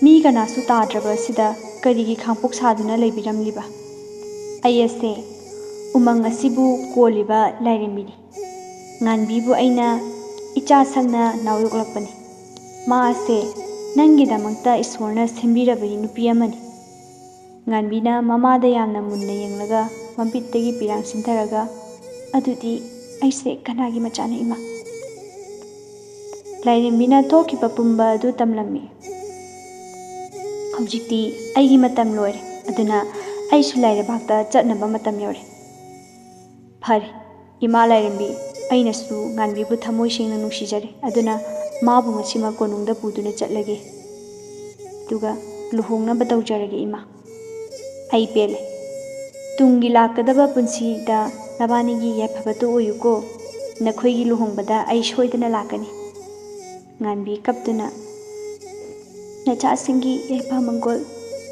ꯃꯤ ꯀꯅꯥꯁꯨ ꯇꯥꯗ꯭ꯔꯕ ꯑꯁꯤꯗ ꯀꯔꯤꯒꯤ ꯈꯥꯡꯄꯣꯛ ꯁꯥꯗꯨꯅ ꯂꯩꯕꯤꯔꯝꯂꯤꯕ? ꯑꯩ ꯑꯁꯦ ꯎꯃꯪ ꯑꯁꯤꯕꯨ ꯀꯣꯜꯂꯤꯕ ꯂꯥꯏꯔꯦꯝꯕꯤꯅꯤ꯫ ꯉꯥꯟꯕꯤꯕꯨ ꯑꯩꯅ ꯏꯆꯥ ꯁꯛꯅ ꯅꯥꯎ ꯌꯣꯛꯂꯛꯄꯅꯤ꯫ ꯃꯥ ꯑꯁꯦ ꯅꯪꯒꯤꯗꯃꯛꯇ ꯏꯁꯣꯔꯅ ꯁꯦꯝꯕꯤꯔꯕ ꯅꯨꯄꯤ ꯑꯃꯅꯤ꯫" ꯉꯥꯟꯕꯤꯅ ꯃꯃꯥꯗ ꯌꯥꯝꯅ ꯃꯨꯟꯅ ꯌꯦꯡꯂꯒ ꯃꯃꯤꯠꯇꯒꯤ ꯄꯤꯔꯥꯡ ꯁꯤꯟꯊꯔꯒ, "ꯑꯗꯨꯗꯤ ꯑꯩꯁꯦ ꯀꯅꯥꯒꯤ ꯃꯆꯥꯅꯣ ꯏꯃꯥ?" ꯂꯥꯏꯔꯦꯝꯕꯤꯅ ꯊꯣꯛꯈꯤꯕ ꯄꯨꯝꯕ ꯑꯗꯨ ꯇꯝꯂꯝꯃꯤ꯫ "ꯍꯧꯖꯤꯛꯇꯤ ꯑꯩꯒꯤ ꯃꯇꯝ ꯂꯣꯏꯔꯦ, ꯑꯗꯨꯅ ꯑꯩꯁꯨ ꯂꯥꯏꯔꯩꯕꯥꯛꯇ ꯆꯠꯅꯕ ꯃꯇꯝ ꯌꯧꯔꯦ꯫" "ꯐꯔꯦ, ꯏꯃꯥ ꯂꯥꯏꯔꯦꯝꯕꯤ, ꯑꯩꯅꯁꯨ ꯉꯥꯟꯕꯤꯕꯨ ꯊꯃꯣꯏ ꯁꯦꯡꯅ ꯅꯨꯡꯁꯤꯖꯔꯦ, ꯑꯗꯨꯅ ꯃꯥꯕꯨ ꯉꯁꯤꯃꯛ ꯀꯣꯅꯨꯡꯗ ꯄꯨꯗꯨꯅ ꯆꯠꯂꯒꯦ, ꯑꯗꯨꯒ ꯂꯨꯍꯣꯡꯅꯕ ꯇꯧꯖꯔꯒꯦ ꯏꯃꯥ꯫ ꯑꯩ ꯄꯦꯜꯂꯦ꯫ ꯇꯨꯡꯒꯤ ꯂꯥꯛꯀꯗꯕ ꯄꯨꯟꯁꯤꯗ ꯅꯕꯥꯅꯤꯒꯤ ꯌꯥꯏꯐꯕꯇ ꯑꯣꯏꯌꯨꯀꯣ꯫ ꯅꯈꯣꯏꯒꯤ ꯂꯨꯍꯣꯡꯕꯗ ꯑꯩ ꯁꯣꯏꯗꯅ ꯂꯥꯛꯀꯅꯤ꯫" ꯉꯥꯟꯕꯤ ꯀꯞꯇꯨꯅ, "ꯅꯆꯥꯁꯤꯡꯒꯤ ꯌꯥꯏꯐ ꯃꯪꯒꯣꯜ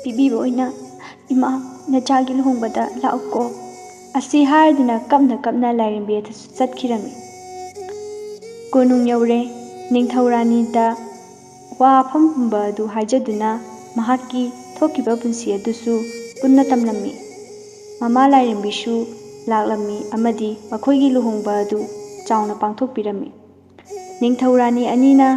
ꯄꯤꯕꯤꯕ ꯑꯣꯏꯅ ꯏꯃꯥ, ꯅꯆꯥꯒꯤ ꯂꯨꯍꯣꯡꯕꯗ ꯂꯥꯛꯎꯀꯣ꯫" ꯑꯁꯤ ꯍꯥꯏꯗꯨꯅ ꯀꯞꯅ ꯀꯞꯅ ꯂꯥꯏꯔꯦꯝꯕꯤ ꯑꯗꯨꯁꯨ ꯆꯠꯈꯤꯔꯝꯃꯤ꯫ ꯀꯣꯅꯨꯡ ꯌꯧꯔꯦ꯫ ꯅꯤꯡꯊꯧ ꯔꯥꯅꯤꯗ ꯋꯥꯐꯝ ꯄꯨꯝꯕ ꯑꯗꯨ ꯍꯥꯏꯖꯗꯨꯅ ꯃꯍꯥꯛꯀꯤ ꯊꯣꯛꯈꯤꯕ ꯄꯨꯟꯁꯤ ꯑꯗꯨꯁꯨ ꯄꯨꯟꯅ ꯇꯝꯂꯝꯃꯤ꯫ ꯃꯃꯥ ꯂꯥꯏꯔꯦꯝꯕꯤꯁꯨ ꯂꯥꯛꯂꯝꯃꯤ ꯑꯃꯗꯤ ꯃꯈꯣꯏꯒꯤ ꯂꯨꯍꯣꯡꯕ ꯑꯗꯨ ꯆꯥꯎꯅ ꯄꯥꯡꯊꯣꯛꯄꯤꯔꯝꯃꯤ꯫ ꯅꯤꯡꯊꯧ ꯔꯥꯅꯤ ꯑꯅꯤꯅ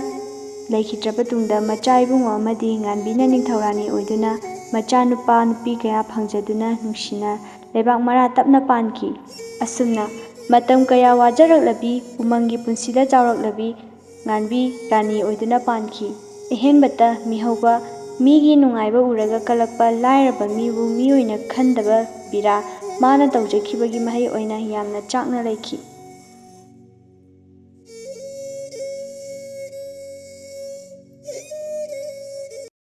ꯂꯩꯈꯤꯗ꯭ꯔꯕ ꯇꯨꯡꯗ ꯃꯆꯥ ꯏꯕꯨꯡꯉꯣ ꯑꯃꯗꯤ ꯉꯥꯟꯕꯤꯅ ꯅꯤꯡꯊꯧ ꯔꯥꯅꯤ ꯑꯣꯏꯗꯨꯅ ꯃꯆꯥ ꯅꯨꯄꯥ ꯅꯨꯄꯤ ꯀꯌꯥ ꯐꯪꯖꯗꯨꯅ ꯅꯨꯡꯁꯤꯅ ꯂꯩꯕꯥꯛ ꯃꯔꯥ ꯇꯞꯅ ꯄꯥꯟꯈꯤ꯫ ꯑꯁꯨꯝꯅ ꯃꯇꯝ ꯀꯌꯥ ꯋꯥꯖꯔꯛꯂꯕꯤ ꯎꯃꯪꯒꯤ ꯄꯨꯟꯁꯤꯗ ꯆꯥꯎꯔꯛꯂꯕꯤ ꯉꯥꯟꯕꯤ ꯔꯥꯅꯤ ꯑꯣꯏꯗꯨꯅ ꯄꯥꯟꯈꯤ꯫ ꯑꯍꯦꯟꯕꯇ ꯃꯤꯍꯧꯕ, ꯃꯤꯒꯤ ꯅꯨꯡꯉꯥꯏꯕ ꯎꯔꯒ ꯀꯜꯂꯛꯄ ꯂꯥꯏꯔꯕ ꯃꯤꯕꯨ ꯃꯤ ꯑꯣꯏꯅ ꯈꯟꯗꯕ ꯕꯤꯔꯥ ꯃꯥꯅ ꯇꯧꯖꯈꯤꯕꯒꯤ ꯃꯍꯩ ꯑꯣꯏꯅ ꯌꯥꯝꯅ ꯆꯥꯛꯅ ꯂꯩꯈꯤ꯫